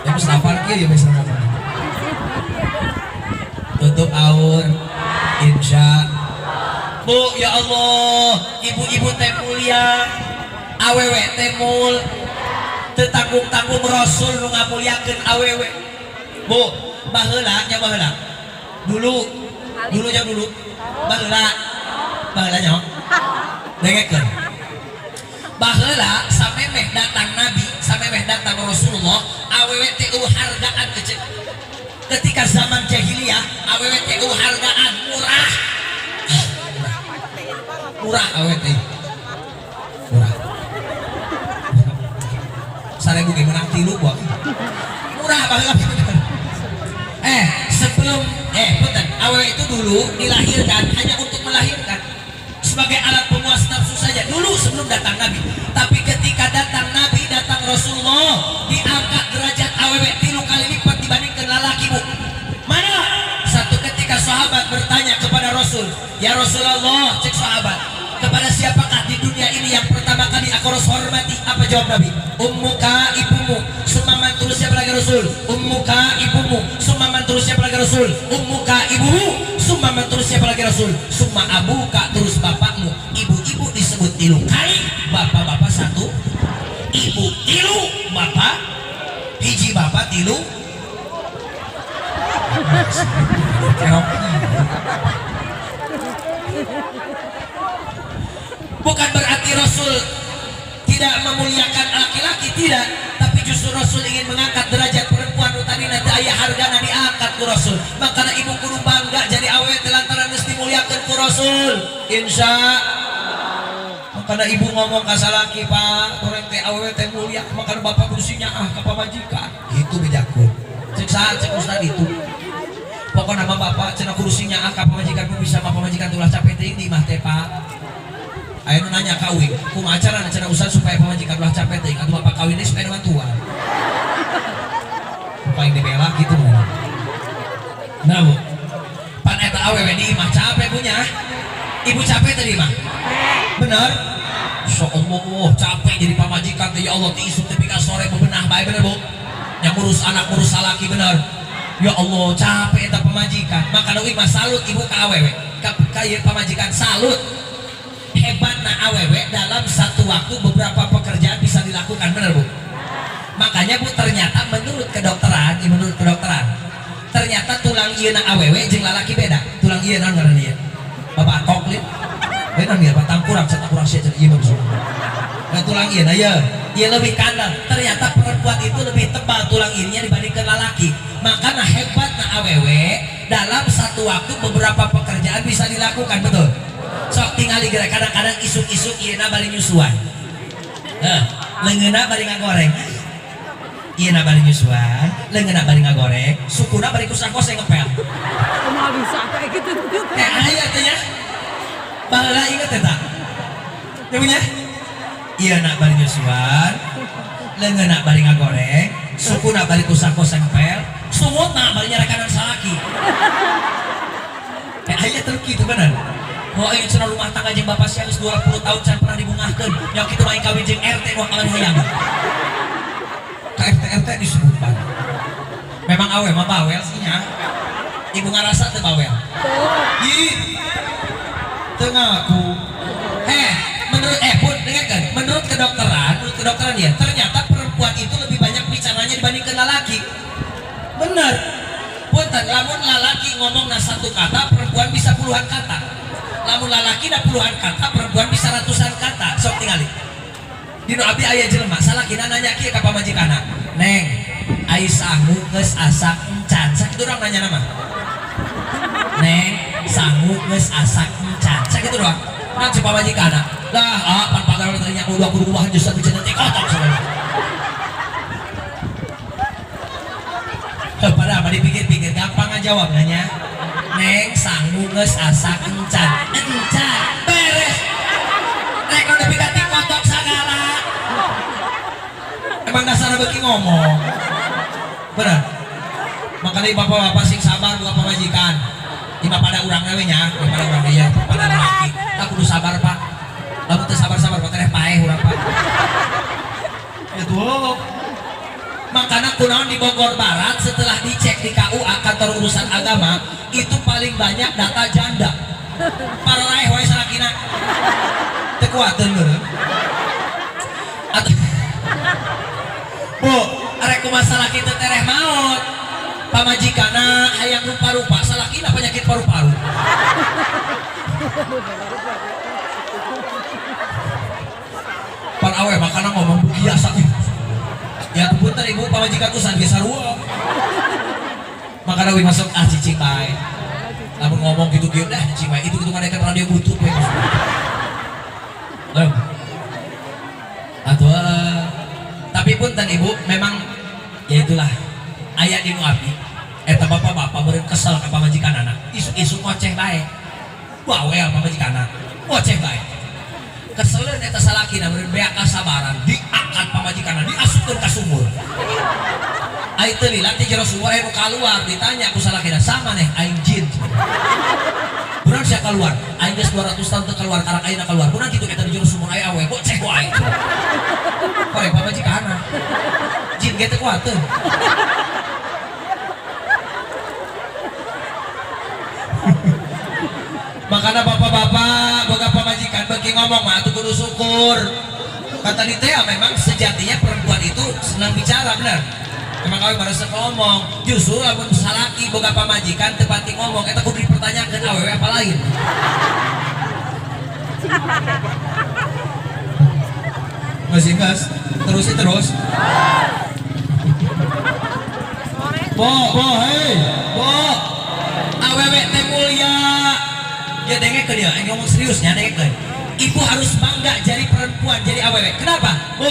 Ya mesti hafal kieu ya bisa ngomong. Tutup aur insya. Bu, ya Allah, ibu-ibu teh mulia, awewe teh mul, teu tanggung-tanggung Rasul nu ngamuliakeun awewe. Bu, baheula nya baheula. Dulu, dulunya dulu. Baheula. Baheula nya. Dengekeun. Baheula samemeh datang Nabi, samemeh datang Rasulullah, awewe teh euweuh hargaan kecil. Ketika zaman jahiliyah, awewe teh euweuh hargaan, murah. Murah awewe teh. Murah. 1000 ge menang tilu buah. Murah baheula. Eh, sebelum punten, awewe itu dulu dilahirkan hanya untuk melahirkan sebagai alat pemuas nafsu saja dulu sebelum datang Nabi. Tapi ketika datang Nabi, datang Rasulullah, diangkat derajat awewe 3 kali lipat dibandingkan lalaki, Bu. Mana? Satu ketika sahabat bertanya kepada Rasul, "Ya Rasulullah," cek sahabat, "kepada siapakah di dunia ini yang pertama kali aku harus hormati?" Apa jawab Nabi? "Ummuka, ibumu." Summa man, terus siapa lagi, Rasul? "Ummuka, ibumu." Summa man, terus siapa lagi, Rasul? "Ummuka, ibumu." Summa man, terus siapa lagi, Rasul? "Summa abuka, terus bapakmu." Ibu-ibu disebut tilu kali, bapak-bapak satu. Ibu tilu, bapak hiji, bapak tilu. Kerok. Bukan berarti Rasul tidak memuliakan laki-laki, tidak, tapi justru Rasul ingin mengangkat derajat perempuan nu tadi nanti aya hargana diangkat ku Rasul. Makanya ibu kudu bangga jadi awewe lantaran geus dimuliakeun ku Rasul. Insya. Makanya ibu ngomong ka salaki, "Pak, goreng teh awewe teh mulia, makanya bapak kudu ah ka pamajikan." Itu bejakeun. Cek saha, cek ustad itu. Pokoknya nama bapak cenah kudu ah ka pamajikan, ku bisa mah pamajikan tulah capek teuing di imah teh, Pak. Aya nu nanya ka uing, "Kumaha carana cenah ustad supaya pamajikan ulah capek teuing?" "Atuh bapak kawin deui supaya bantuan." Paling dibela gitu mah. Nah, Bu. Pan eta awewe di imah capek punya. Ibu capek tadi mah? Bener? So Allah, capek jadi pamajikan teh, ya Allah, ti isuk tepi ka sore bebenah bae, bener, Bu? Yang ngurus anak, ngurus salaki, bener. Ya Allah, capek eta pamajikan. Maka uing mah salut ibu ka awewe. Ka ieu pamajikan salut. Hebatna awewe dalam satu waktu beberapa pekerjaan bisa dilakukan, bener, Bu? Makanya Bu, ternyata menurut kedokteran, ya menurut kedokteran, ternyata tulang ieu na awewe jeung lalaki beda. Tulang ieu naon ngaranna ieu? Bapak koklit. Beda nih, Pak tangkurang, saya tangkurang sia cenah ieu mah bisa. Nah, tulang ieu na ieu, ieu lebih kandal. Ternyata perempuan itu lebih tebal tulang ininya dibandingkan lalaki. Makanya hebatna awewe dalam satu waktu beberapa pekerjaan bisa dilakukan, betul? Sok tingali geura kadang-kadang isuk-isuk ieu na bari nyusuan. Heh, leungeunna bari ngagoreng. Ieu na bari nyusuan, leungeunna bari ngagoreng, sukuna bari kusah-koseh ngepel. Kumaha bisa kayak gitu? Eh, aya teh nya. Baheula inget eta. Teh punya? Ieu na bari nyusuan, leungeunna bari ngagoreng, sukuna bari kusah-koseh ngepel, sungutna bari nyarekanan salaki. Eh, aya terus kitu bener. Oh, ayo cenah rumah tangga jeung bapak sia geus 20 tahun can pernah dibungahkeun. Yang kitu mah kawin jeung RT nu kawan hayang. Ka RT RT disebutkan. Memang awe mah bawel sih nya. Ibu ngarasa teu bawel? Ih. Teu ngaku. Eh, menurut pun dengarkan, menurut kedokteran ya, ternyata perempuan itu lebih banyak bicaranya dibandingkan lelaki. Bener. Punten, lamun lalaki Lalaki ngomongna satu kata, perempuan bisa puluhan kata. Lamun lalaki na puluhan kata, perempuan bisa ratusan kata. Sok tingali. Dino abdi aya jelema, salakina nanya kieu ka pamajikanna. "Neng, ai sangu geus asak encan?" Sakitu doang nanya nama. "Neng, sangu geus asak encan?" Sakitu doang. Nah, si pamajikanna. Lah, ah, pan pagar teh nya kudu kudu kumaha geus satu cenah teh kotok saudara. Padahal mah dipikir-pikir gampang ngajawab nanya. "Neng, sangu geus asak encan?" "Encan." Beres. Rek nu nepi ka kotok sagala. Emang dasar beuki ngomong. Bener. Makanya bapak-bapak sing sabar buat pamajikan. Ima pada urang we nya, ima pada urang ya, pada laki. Tak kudu sabar, Pak. Lamun teu sabar-sabar mah teh paeh urang, Pak. Itu. Makanya kunaon di Bogor Barat setelah dicek di KUA, kantor urusan agama, itu paling banyak data janda. Para raeh wae salakina. Teu kuateun meureun. Atuh Bu, arek kumaha salaki teu tereh maot. Pamajikanna hayang rupa-rupa, salakina penyakit paru-paru. Pan awe makana ngomong biasa. Ya punten ibu, pamajikan usan ge sarua. Makana we masuk ah cicing bae. Lamun ngomong gitu kieu dah cicing bae, itu gitu ngadekeun radio butut we. Loh. Atuh tapi punten ibu, memang ya itulah aya di nu abdi eta bapak-bapak meureun kesel ka pamajikanana, isuk-isuk ngoceh bae. Bawel pamajikanana, ngoceh bae. Keseleun eta salakina meureun beak kasabaran, diangkat pamajikanana, diasupkeun ka sumur. Ai teu lila ti jero sumur aya nu kaluar, ditanya ku salakina, "Sama neh aing jin. Kunaon sia keluar? Aing geus 200 tahun teu keluar, karak ayeuna keluar. Kunaon kitu eta di jero sumur aya awe, boceh ku aing." Korek pamajikanana. Jin ge teu kuateun. Makanya bapak-bapak boga pamajikan beuki ngomong mah atuh kudu syukur. Kata di teh memang sejatinya perempuan itu senang bicara, benar. Emang kawin baru ngomong. Justru lamun salaki boga pamajikan teu pati ngomong eta kudu dipertanyakeun awewe apa lain. Masih gas, terus terus. Bo, bo, hei, bo. Awewe teh mulia. Ya dengekeun ya, aing ngomong serius nya, dengekeun. Ibu harus bangga jadi perempuan, jadi awewe. Kenapa? Bu,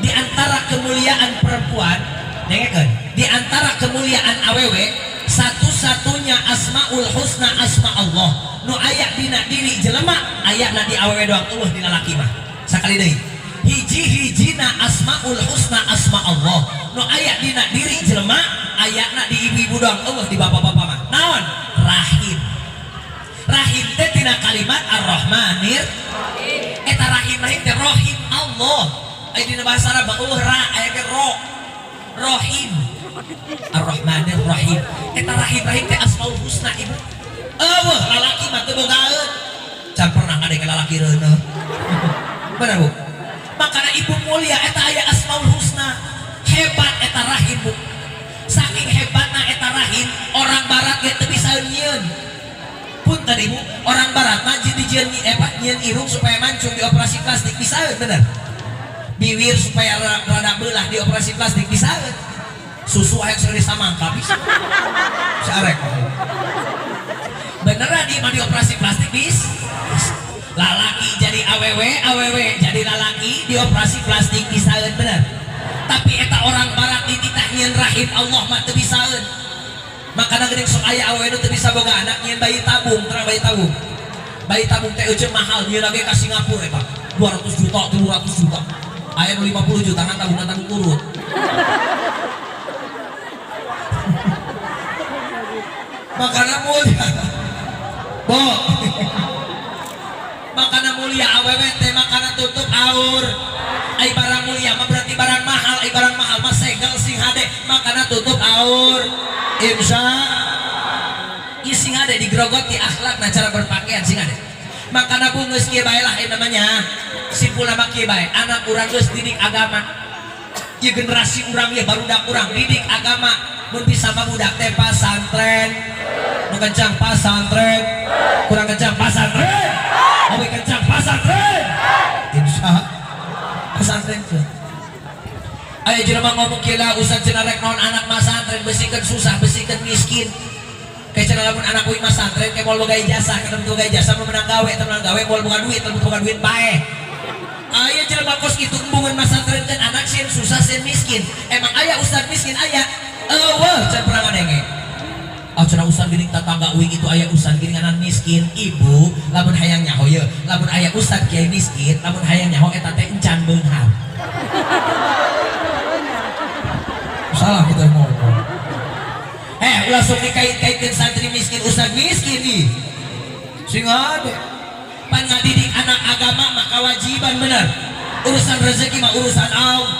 di antara kemuliaan perempuan, dengekeun, di antara kemuliaan awewe, satu-satunya asmaul husna asma Allah nu aya dina diri jelema, ayana di awewe doang, eueuh dina laki mah. Sakali deui. Hiji-hijina asmaul husna asma Allah nu aya dina diri jelema, ayana di ibu-ibu doang, eueuh di bapak-bapak mah. Naon? Rahim. Rahim teh tina kalimat Ar-Rahmanir. Eta rahim, rahim teh rohim Allah. Aya dina bahasa Arab mah eueuh ra, aya ge ro. Rohim. Ar-Rahmanir Rahim. Eta rahim, rahim teh asmaul husna ibu. Eueuh lalaki mah teu bogaeun. Can pernah ngadenge lalaki reuneuh. Bener Bu? Makana ibu mulia eta aya asmaul husna. Hebat eta rahim Bu. Saking hebatna eta rahim, orang barat ge teu bisa nyieun. Punten ibu, orang barat mah jadi jieun nyieun irung supaya mancung di operasi plastik bisa bener. Bibir supaya rada belah di operasi plastik bisa. Susu hayang segede samangka bisa. Sarek. Beneran di mah di operasi plastik bis. Lalaki jadi awewe, awewe jadi lalaki di operasi plastik bisa bener. Tapi eta orang barat dititah nyieun rahim Allah mah teu bisaeun. Makana geuning sok aya awewe nu teu bisa boga anak nyieun bayi tabung, terang bayi tabung. Bayi tabung teh euceum mahal, nyieun lagi ka Singapura eta. 200 juta, 300 juta. Aya nu 50 juta ngan tabungan tabung urut. Makana mulia. Bo. Makana mulia awewe teh makana tutup aur. Ai barang mulia mah berarti barang mahal, ai barang mahal mah segel sing hade, makana tutup aur. Insya ieu sing hade digrogoti akhlakna, cara berpakaian sing hade. Makana bu geus kieu bae lah ieu namanya. Simpulna mah kieu bae, anak urang geus didik agama. Ieu generasi urang ieu barudak urang didik agama. Mun bisa mah budak teh pasantren. Nu kencang pasantren. Kurang kencang pasantren. Lebih kencang pasantren. Insya pesantren tuh. Aya jelema ngomong kira ustad cenah rek naon anak masantren, besikeun susah, besikeun miskin. Kayak cenah lamun anak uing masantren kayak moal boga ijazah, kana boga ijazah mau menang gawe, teu menang gawe moal boga duit, teu boga duit bae. Aya jelema kos kitu embungeun masantren kan anak sieun susah, sieun miskin. Emang aya ustad miskin aya? Euweuh, can pernah ngadenge. Ah, cenah ustad geuning tatangga uing itu aya ustad geuning anak miskin. Ibu, lamun hayang nyaho ye, lamun aya ustad kiai miskin, lamun hayang nyaho eta teh encan beunghar. Salah kita ngomong. Eh, langsung dikait-kaitkan santri miskin, ustad miskin nih. Sing ade. Pan ngadidik anak agama mah kewajiban, bener. Urusan rezeki mah urusan Allah.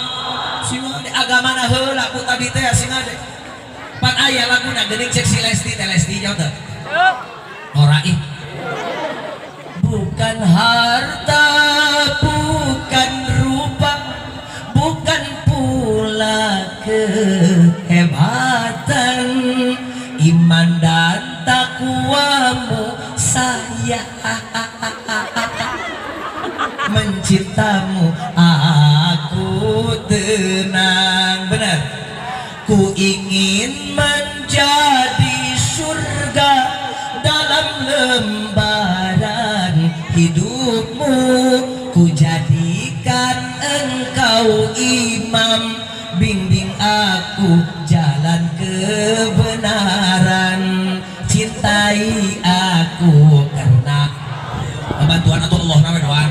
Sing ade agama na heula ku tadi teh sing ade. Pan aya laguna geuning cek si Lesti teh, Lesti jauh teu? Ora ih. Bukan harta, bukan rupa, bukan pula kehebatan, iman dan takwamu saya mencintamu aku tenang, benar. Ku ingin menjadi surga dalam lembaran hidupmu, ku jadikan engkau imam, bimbing aku jalan kebenaran, cintai aku karena bantuan atau Allah namanya doa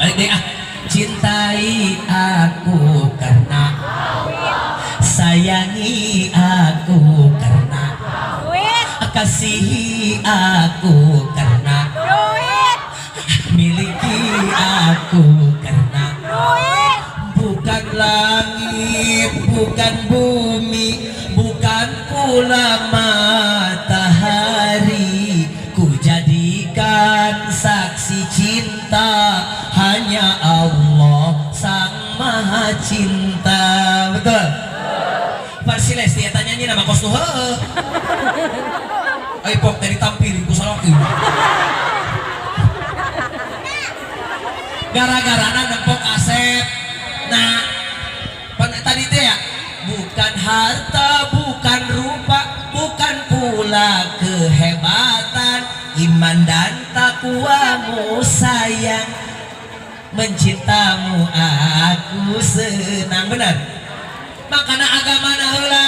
balik deh ah, cintai aku karena, sayangi aku karena, Duit, kasihi aku karena, duit, miliki aku karena, duit. Bukan langit, bukan bumi, bukan pula matahari, ku jadikan saksi cinta hanya Allah Sang Maha Cinta, betul. Parsi Lesti eta nyanyi nama kos nu heueuh. Ai pok teh ditampilin ku salaki. Gara-gara nempok asep. Nah, pan tadi teh ya, bukan harta, bukan rupa, bukan pula kehebatan, iman dan takwamu sayang, mencintamu aku senang, benar. Makana agama na heula.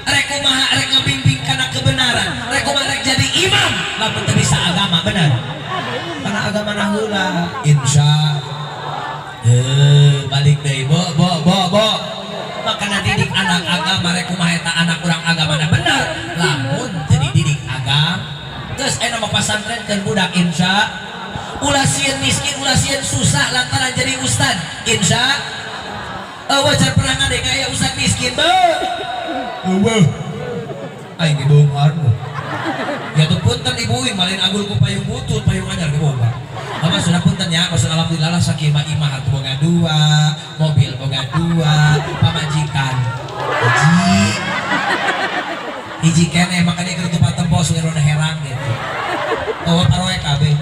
Rek kumaha rek ngabimbing kana kebenaran, rek kumaha rek jadi imam, lamun teu bisa agama, benar. Karena agama na heula, insya eh balik deui bo bo bo bo. Makana didik anak agama, rek kumaha eta anak urang agamana bener, lamun teu dididik agama. Terus aya nama pasantren keur budak, insya ulah sieun miskin, ulah sieun susah lantaran jadi ustad, insya. Wajar pernah ngadenge aya ustad miskin be? Eueuh. Aing ge beunghar. Ya tuh punten ibu uing malin agul ku payung butut, payung anyar ge boga. Apa sudah punten ya, maksud alhamdulillah lah sakieu mah imah atuh boga dua, mobil boga dua, pamajikan hiji. Hiji keneh makanya keur tupat tempo sungai rona herang gitu. Oh, paroe kabeh.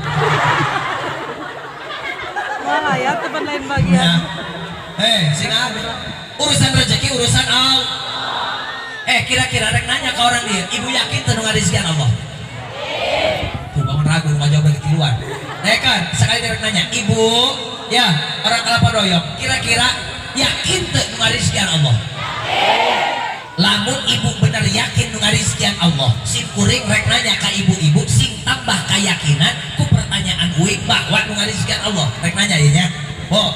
Wah, ya tempat lain bagian. Ya. Eh, sing ade. Urusan rezeki urusan Allah. Eh, kira-kira rek nanya ke orang dia, ibu yakin teu nu ngarizkian Allah? Tuh bangun ragu, nggak jawab lagi tiluan. Nah kan, sekali rek nanya, ibu, ya orang Kelapa Doyok, kira-kira yakin teu nu ngarizkian Allah? Lamun ibu bener yakin nu ngarizkian Allah, sim kuring rek nanya ke ibu-ibu, sing tambah keyakinan ku pertanyaan uing bahwa nu ngarizkian Allah. Rek nanya ya nya. Oh,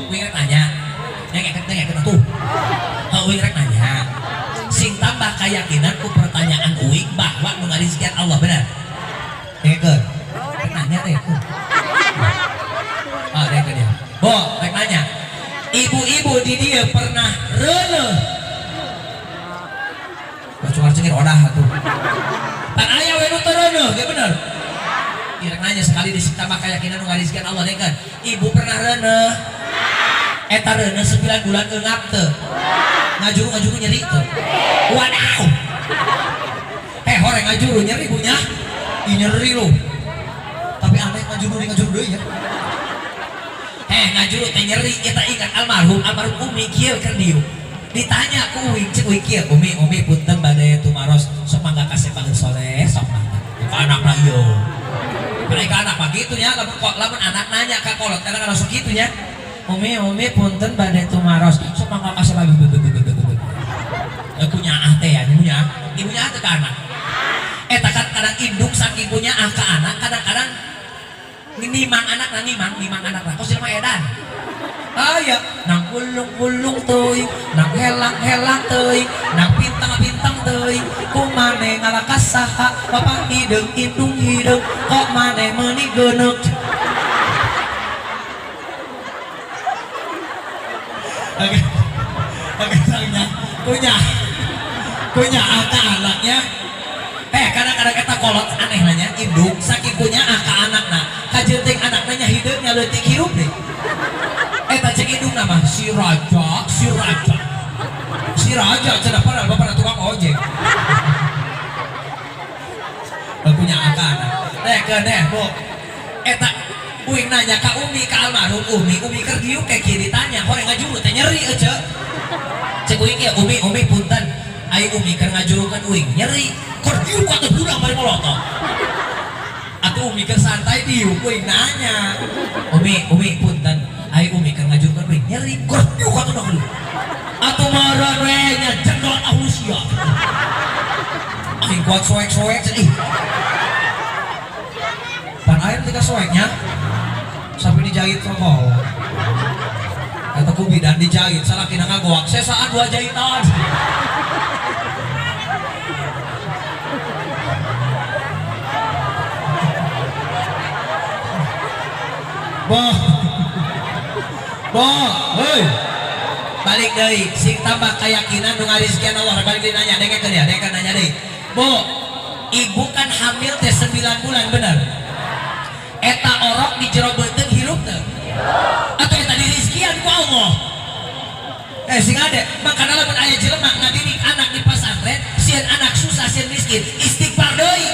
uing rek nanya. Yang ngeket ngeket tuh. Oh, uing rek nanya. Sing tambah keyakinan ku pertanyaan uing bahwa nu ngarizkian Allah, bener. Dengekeun. Rek nanya deh. Ah, dengekeun ya. Bo, rek nanya. Ibu-ibu di dia pernah reuneuh? Cuma cengir odah atuh. Pan aya we nu teu reuneuh, ge bener. Ieu rek nanya sekali di tambah keyakinan nu ngarizkian Allah, dengekeun. Ibu pernah reuneuh? Eta reuneuh 9 bulan eungap teu? Ngajuru-ngajuru nyeri teu? Wadaw. Horeng ngajuru nyeri punya. Ih, nyeri lu. Tapi aneh ngajuru di ngajuru deui ya. Ngajuru teh nyeri, kita ingat almarhum almarhum Umi kieu keur dieu. Ditanya ku uing, cek uing kieu, "Umi, Umi, punten bade tumaros, sok mangga kasih banget soleh, sok mangga." Ka anakna ieu. Mereka anak mah gitu nya, lamun kok lamun anak nanya ka kolot kadang langsung gitu nya. "Umi, Umi, punten bade tumaros, sok mangga kasih banget." Punya ah teh ya, ibunya, ibunya teh ka anak. Eta kan kadang indung saking punya ah ka anak, kadang-kadang nimang anak na, nimang, nimang anak na. Kok sih edan? Ah ya, nang ulung-ulung teuing, nang helang-helang teuing, nang pintang-pintang teuing, ku maneh ngalah ka saha, bapak hideung indung hideung, kok maneh meuni geuneuk. Oke. Oke, soalnya punya punya ah ka anaknya. Kadang-kadang eta kolot aneh nanya, indung saking punya ah ka anakna, kajenting anakna nya hideung nya leutik hirup deh. Eta cek indung nama si raja, si raja. Si raja cenah padahal bapak tukang ojek. Punya ah ka anak. Deh ke deh, Bu. Eta uing nanya ka Umi, ka almarhum Umi, Umi keur diuk ke kiri tanya, horeng ngajuru teh nyeri ece. Cek uing ya, "Umi, Umi, punten. Ai Umi keur ngajurukeun uing nyeri. Keur diuk atuh budak bari molotot." Atuh Umi keur santai diuk uing nanya. "Umi, Umi, punten. Ai Umi keur ngajurukeun uing nyeri. Keur diuk atuh dah." Atuh meureun we nya jendol ahul sia. Aing kuat soek-soek ih. Pan air tiga soeknya sampai dijahit rokok. Kata ku bidan dijahit, salah kina ngagoak, sesaan dua jahitan. Bo, bo, hei, balik deui, sing tambah keyakinan nu ngarizkian Allah, balik deui nanya, dengekeun ya, dengekeun nanya deui. Bo, ibu kan hamil teh 9 bulan bener. Eta orok di jero beuteung hirup teu? Atau eta dirizkian ku Allah? Sing ade, makana lamun aya jelema ngadidik anak di pesantren, sieun anak susah, sieun miskin, istighfar deui.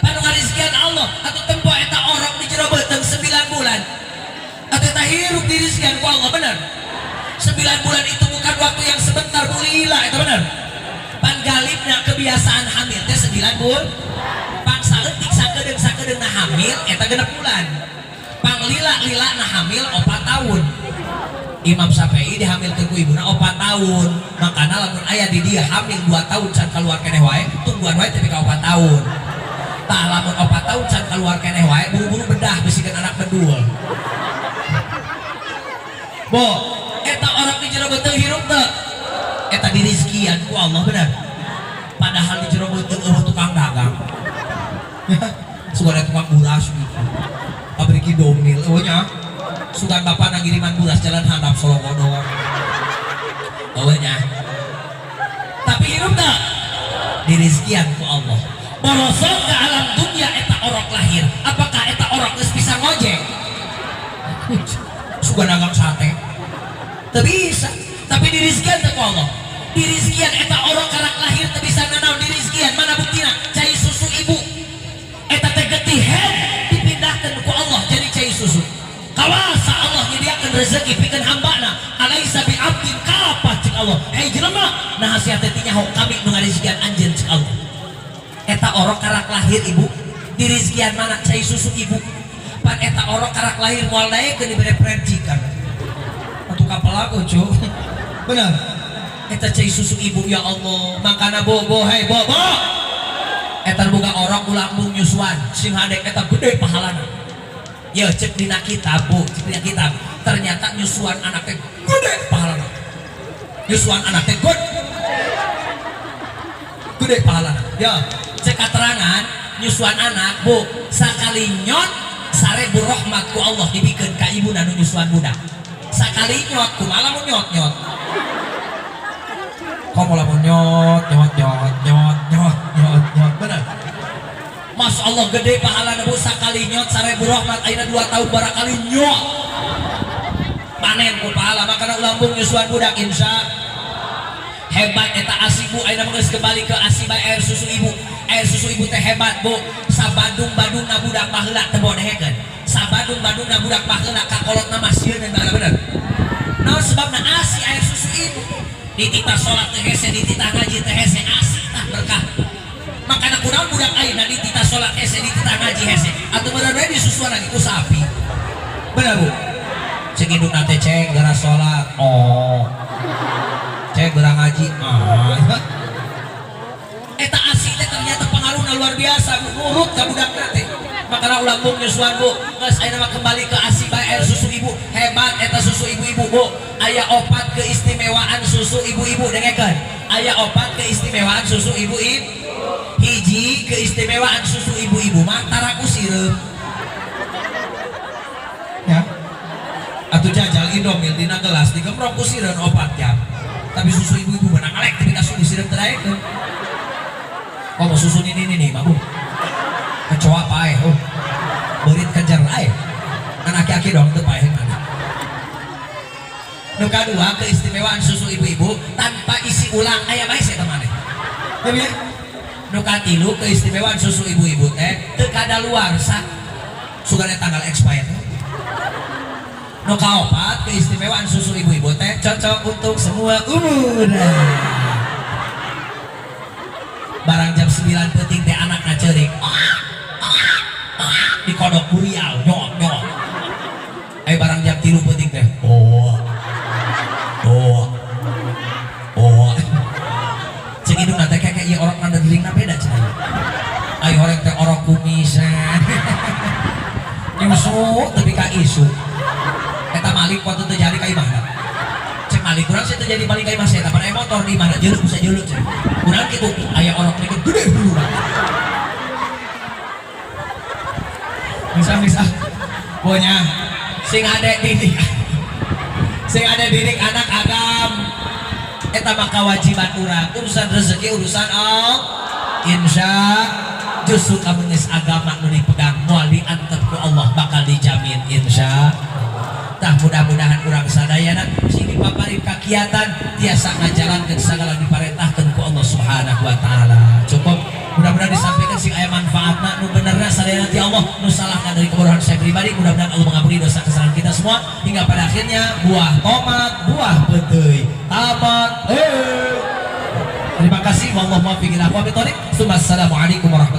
Panu ngarizkian Allah, atau tempo eta orok di jero beuteung 9 bulan. Atau eta hirup dirizkian ku Allah bener. 9 bulan itu bukan waktu yang sebentar, bu lila eta bener. Pan galibna kebiasaan hamil teh 9 bulan. Pang saeutik sakedeung sakedeung na hamil eta 6 bulan. Pang lila lila na hamil 4 tahun. Imam Syafi'i dihamilkeun ku ibuna 4 tahun. Makana lamun aya di dia hamil 2 tahun can keluar keneh wae, tungguan wae tepi ka 4 tahun. Tah lamun 4 tahun can keluar keneh wae, buru-buru bedah bisikeun anak bedul. Bo, eta orang di jero beuteung hirup teu? Eta dirizkian ku Allah bener. Padahal di jero beuteung eueuh tukang dagang. Sugan tukang buras gitu. Pabrik Indomil eueuh nya. Sugan bapak ngiriman buras jalan handap Solokodo. Eueuh nya. Tapi hirup teu? Dirizkian ku Allah. Borosok ke alam dunia eta orok lahir. Apakah eta orok geus bisa ngojek? Sugan dagang sate. Teu bisa. Tapi dirizkian teu ku Allah. Dirizkian eta orok karak lahir teu bisa nanaon dirizkian. Mana buktina? Cai susu ibu. Eta teh getih head dipindahkeun ku Allah jadi cai susu. Kawasa Allah nyediakeun rezeki pikeun hambana. Alaisa bi abdin kapah cek Allah. Hei jelema, nah sia teh nyaho kami nu ngarizkian anjeun cek Allah. Eta orok karak lahir ibu dirizkian mana cai susu ibu. Pan eta orok karak lahir moal daekeun dibere fried chicken. Atuh kapal aku cu. Bener. Eta cai susu ibu ya Allah. Makana bo bo hei bo bo. Eta boga orok ulah embung nyusuan sing hade eta gede pahalana. Ya cek dina kitab bu, cek dina kitab. Ternyata nyusuan anak teh gede pahalana. Nyusuan anak teh gede. Gede pahalana. Ya, cek katerangan nyusuan anak bu sakali nyot 1000 rahmat ku Allah dibikeun ka ibu nu nyusuan budak. Sakali nyot kumaha lamun nyot nyot. Komo lamun nyot nyot nyot nyot nyot nyot nyot bener. Masya Allah gede pahalana bu sakali nyot 1000 rahmat ayeuna 2 tahun barakali nyot. Panen ku pahala makana ulah embung nyusuan budak insya. Hebat eta ASI, Bu. Ayeuna mah geus kembali ke ASI bae, air susu ibu. Air susu ibu teh hebat, Bu. Sabadung-badungna budak baheula teu bodehekeun. Sabadung-badungna budak baheula ka kolotna mah sieun baheula, bener. Naon sebabna? ASI air susu ibu. Dititah salat teh hese, dititah ngaji teh hese, ASI tah berkah. Makana kunaon budak ayeuna dititah salat hese, dititah ngaji hese? Atuh bener we disusuan lagi ku sapi. Bener, Bu? Cek indungna teh, "Ceng, geura salat." Oh. "Ceng, geura ngaji." Ah. Eta ASI teh ternyata pengaruhna luar biasa, Bu. Nurut ka budakna teh. Makana ulah embung nyusuan, Bu. Geus, ayeuna mah kembali ke ASI bae, air susu ibu. Hebat eta susu ibu-ibu, Bu. Aya opat keistimewaan susu ibu-ibu, dengekeun. Aya opat keistimewaan susu ibu-ibu. Hiji, keistimewaan susu ibu-ibu mah tara ku sireum. Ya. Atuh jajal Indomil dina gelas digembrong ku sireun 4 jam. Tapi susu ibu-ibu menang ngalek tapi ka susu sireum teu daekeun. Oh, mau susu ini nih, mabu. Kecoa paeh, oh. Beurit kejar ae. Kan aki-aki dong teu paeh mana. Nu kadua, keistimewaan susu ibu-ibu tanpa isi ulang, aya bae eta maneh. Ya, ya? Nu katilu, keistimewaan susu ibu-ibu teh teu kadaluarsa. Sugana tanggal expired. Nu kaopat, keistimewaan susu ibu-ibu teh cocok untuk semua umur. Barang jam 9 peuting teh anak ceurik. Dikodok burial, nyok nyok. Eh, barang jam 3 peuting teh. Oh. Oh. Oh. Cek indungna teh, kayak ieu orok ngadering beda cenah. Ayo horeng teh orok kumisan. Nyusu tapi ka isu. Eta malik waktu terjadi ka imahna. Cek malik kurang sih terjadi balik ka imah saya, pada motor di mana jeuleuh bisa jeuleuh cek. Kurang kitu aya orok dikit gede huluna. Bisa bisa. Pokoknya sing ada didik. Sing ada didik anak agam. Eta mah kewajiban urang, urusan rezeki urusan Allah. Insya justru kamu geus agama nu dipegang moal diantep ku Allah, bakal dijamin insya. Tah, mudah-mudahan urang sadayana sing dipaparin kakiatan tiasa ngajalankeun sagala diparentahkeun ku Allah Subhanahu wa taala. Cukup, mudah-mudahan disampaikan sing aya manfaatna, nu benerna sadayana ti Allah, nu salahna dari kebodohan saya pribadi. Mudah-mudahan Allah mengampuni dosa kesalahan kita semua hingga pada akhirnya buah tomat, buah peuteuy, tamat. Eh. Terima kasih. Wallahu muwaffiq ila aqwamit thoriq. Assalamualaikum warahmatullahi.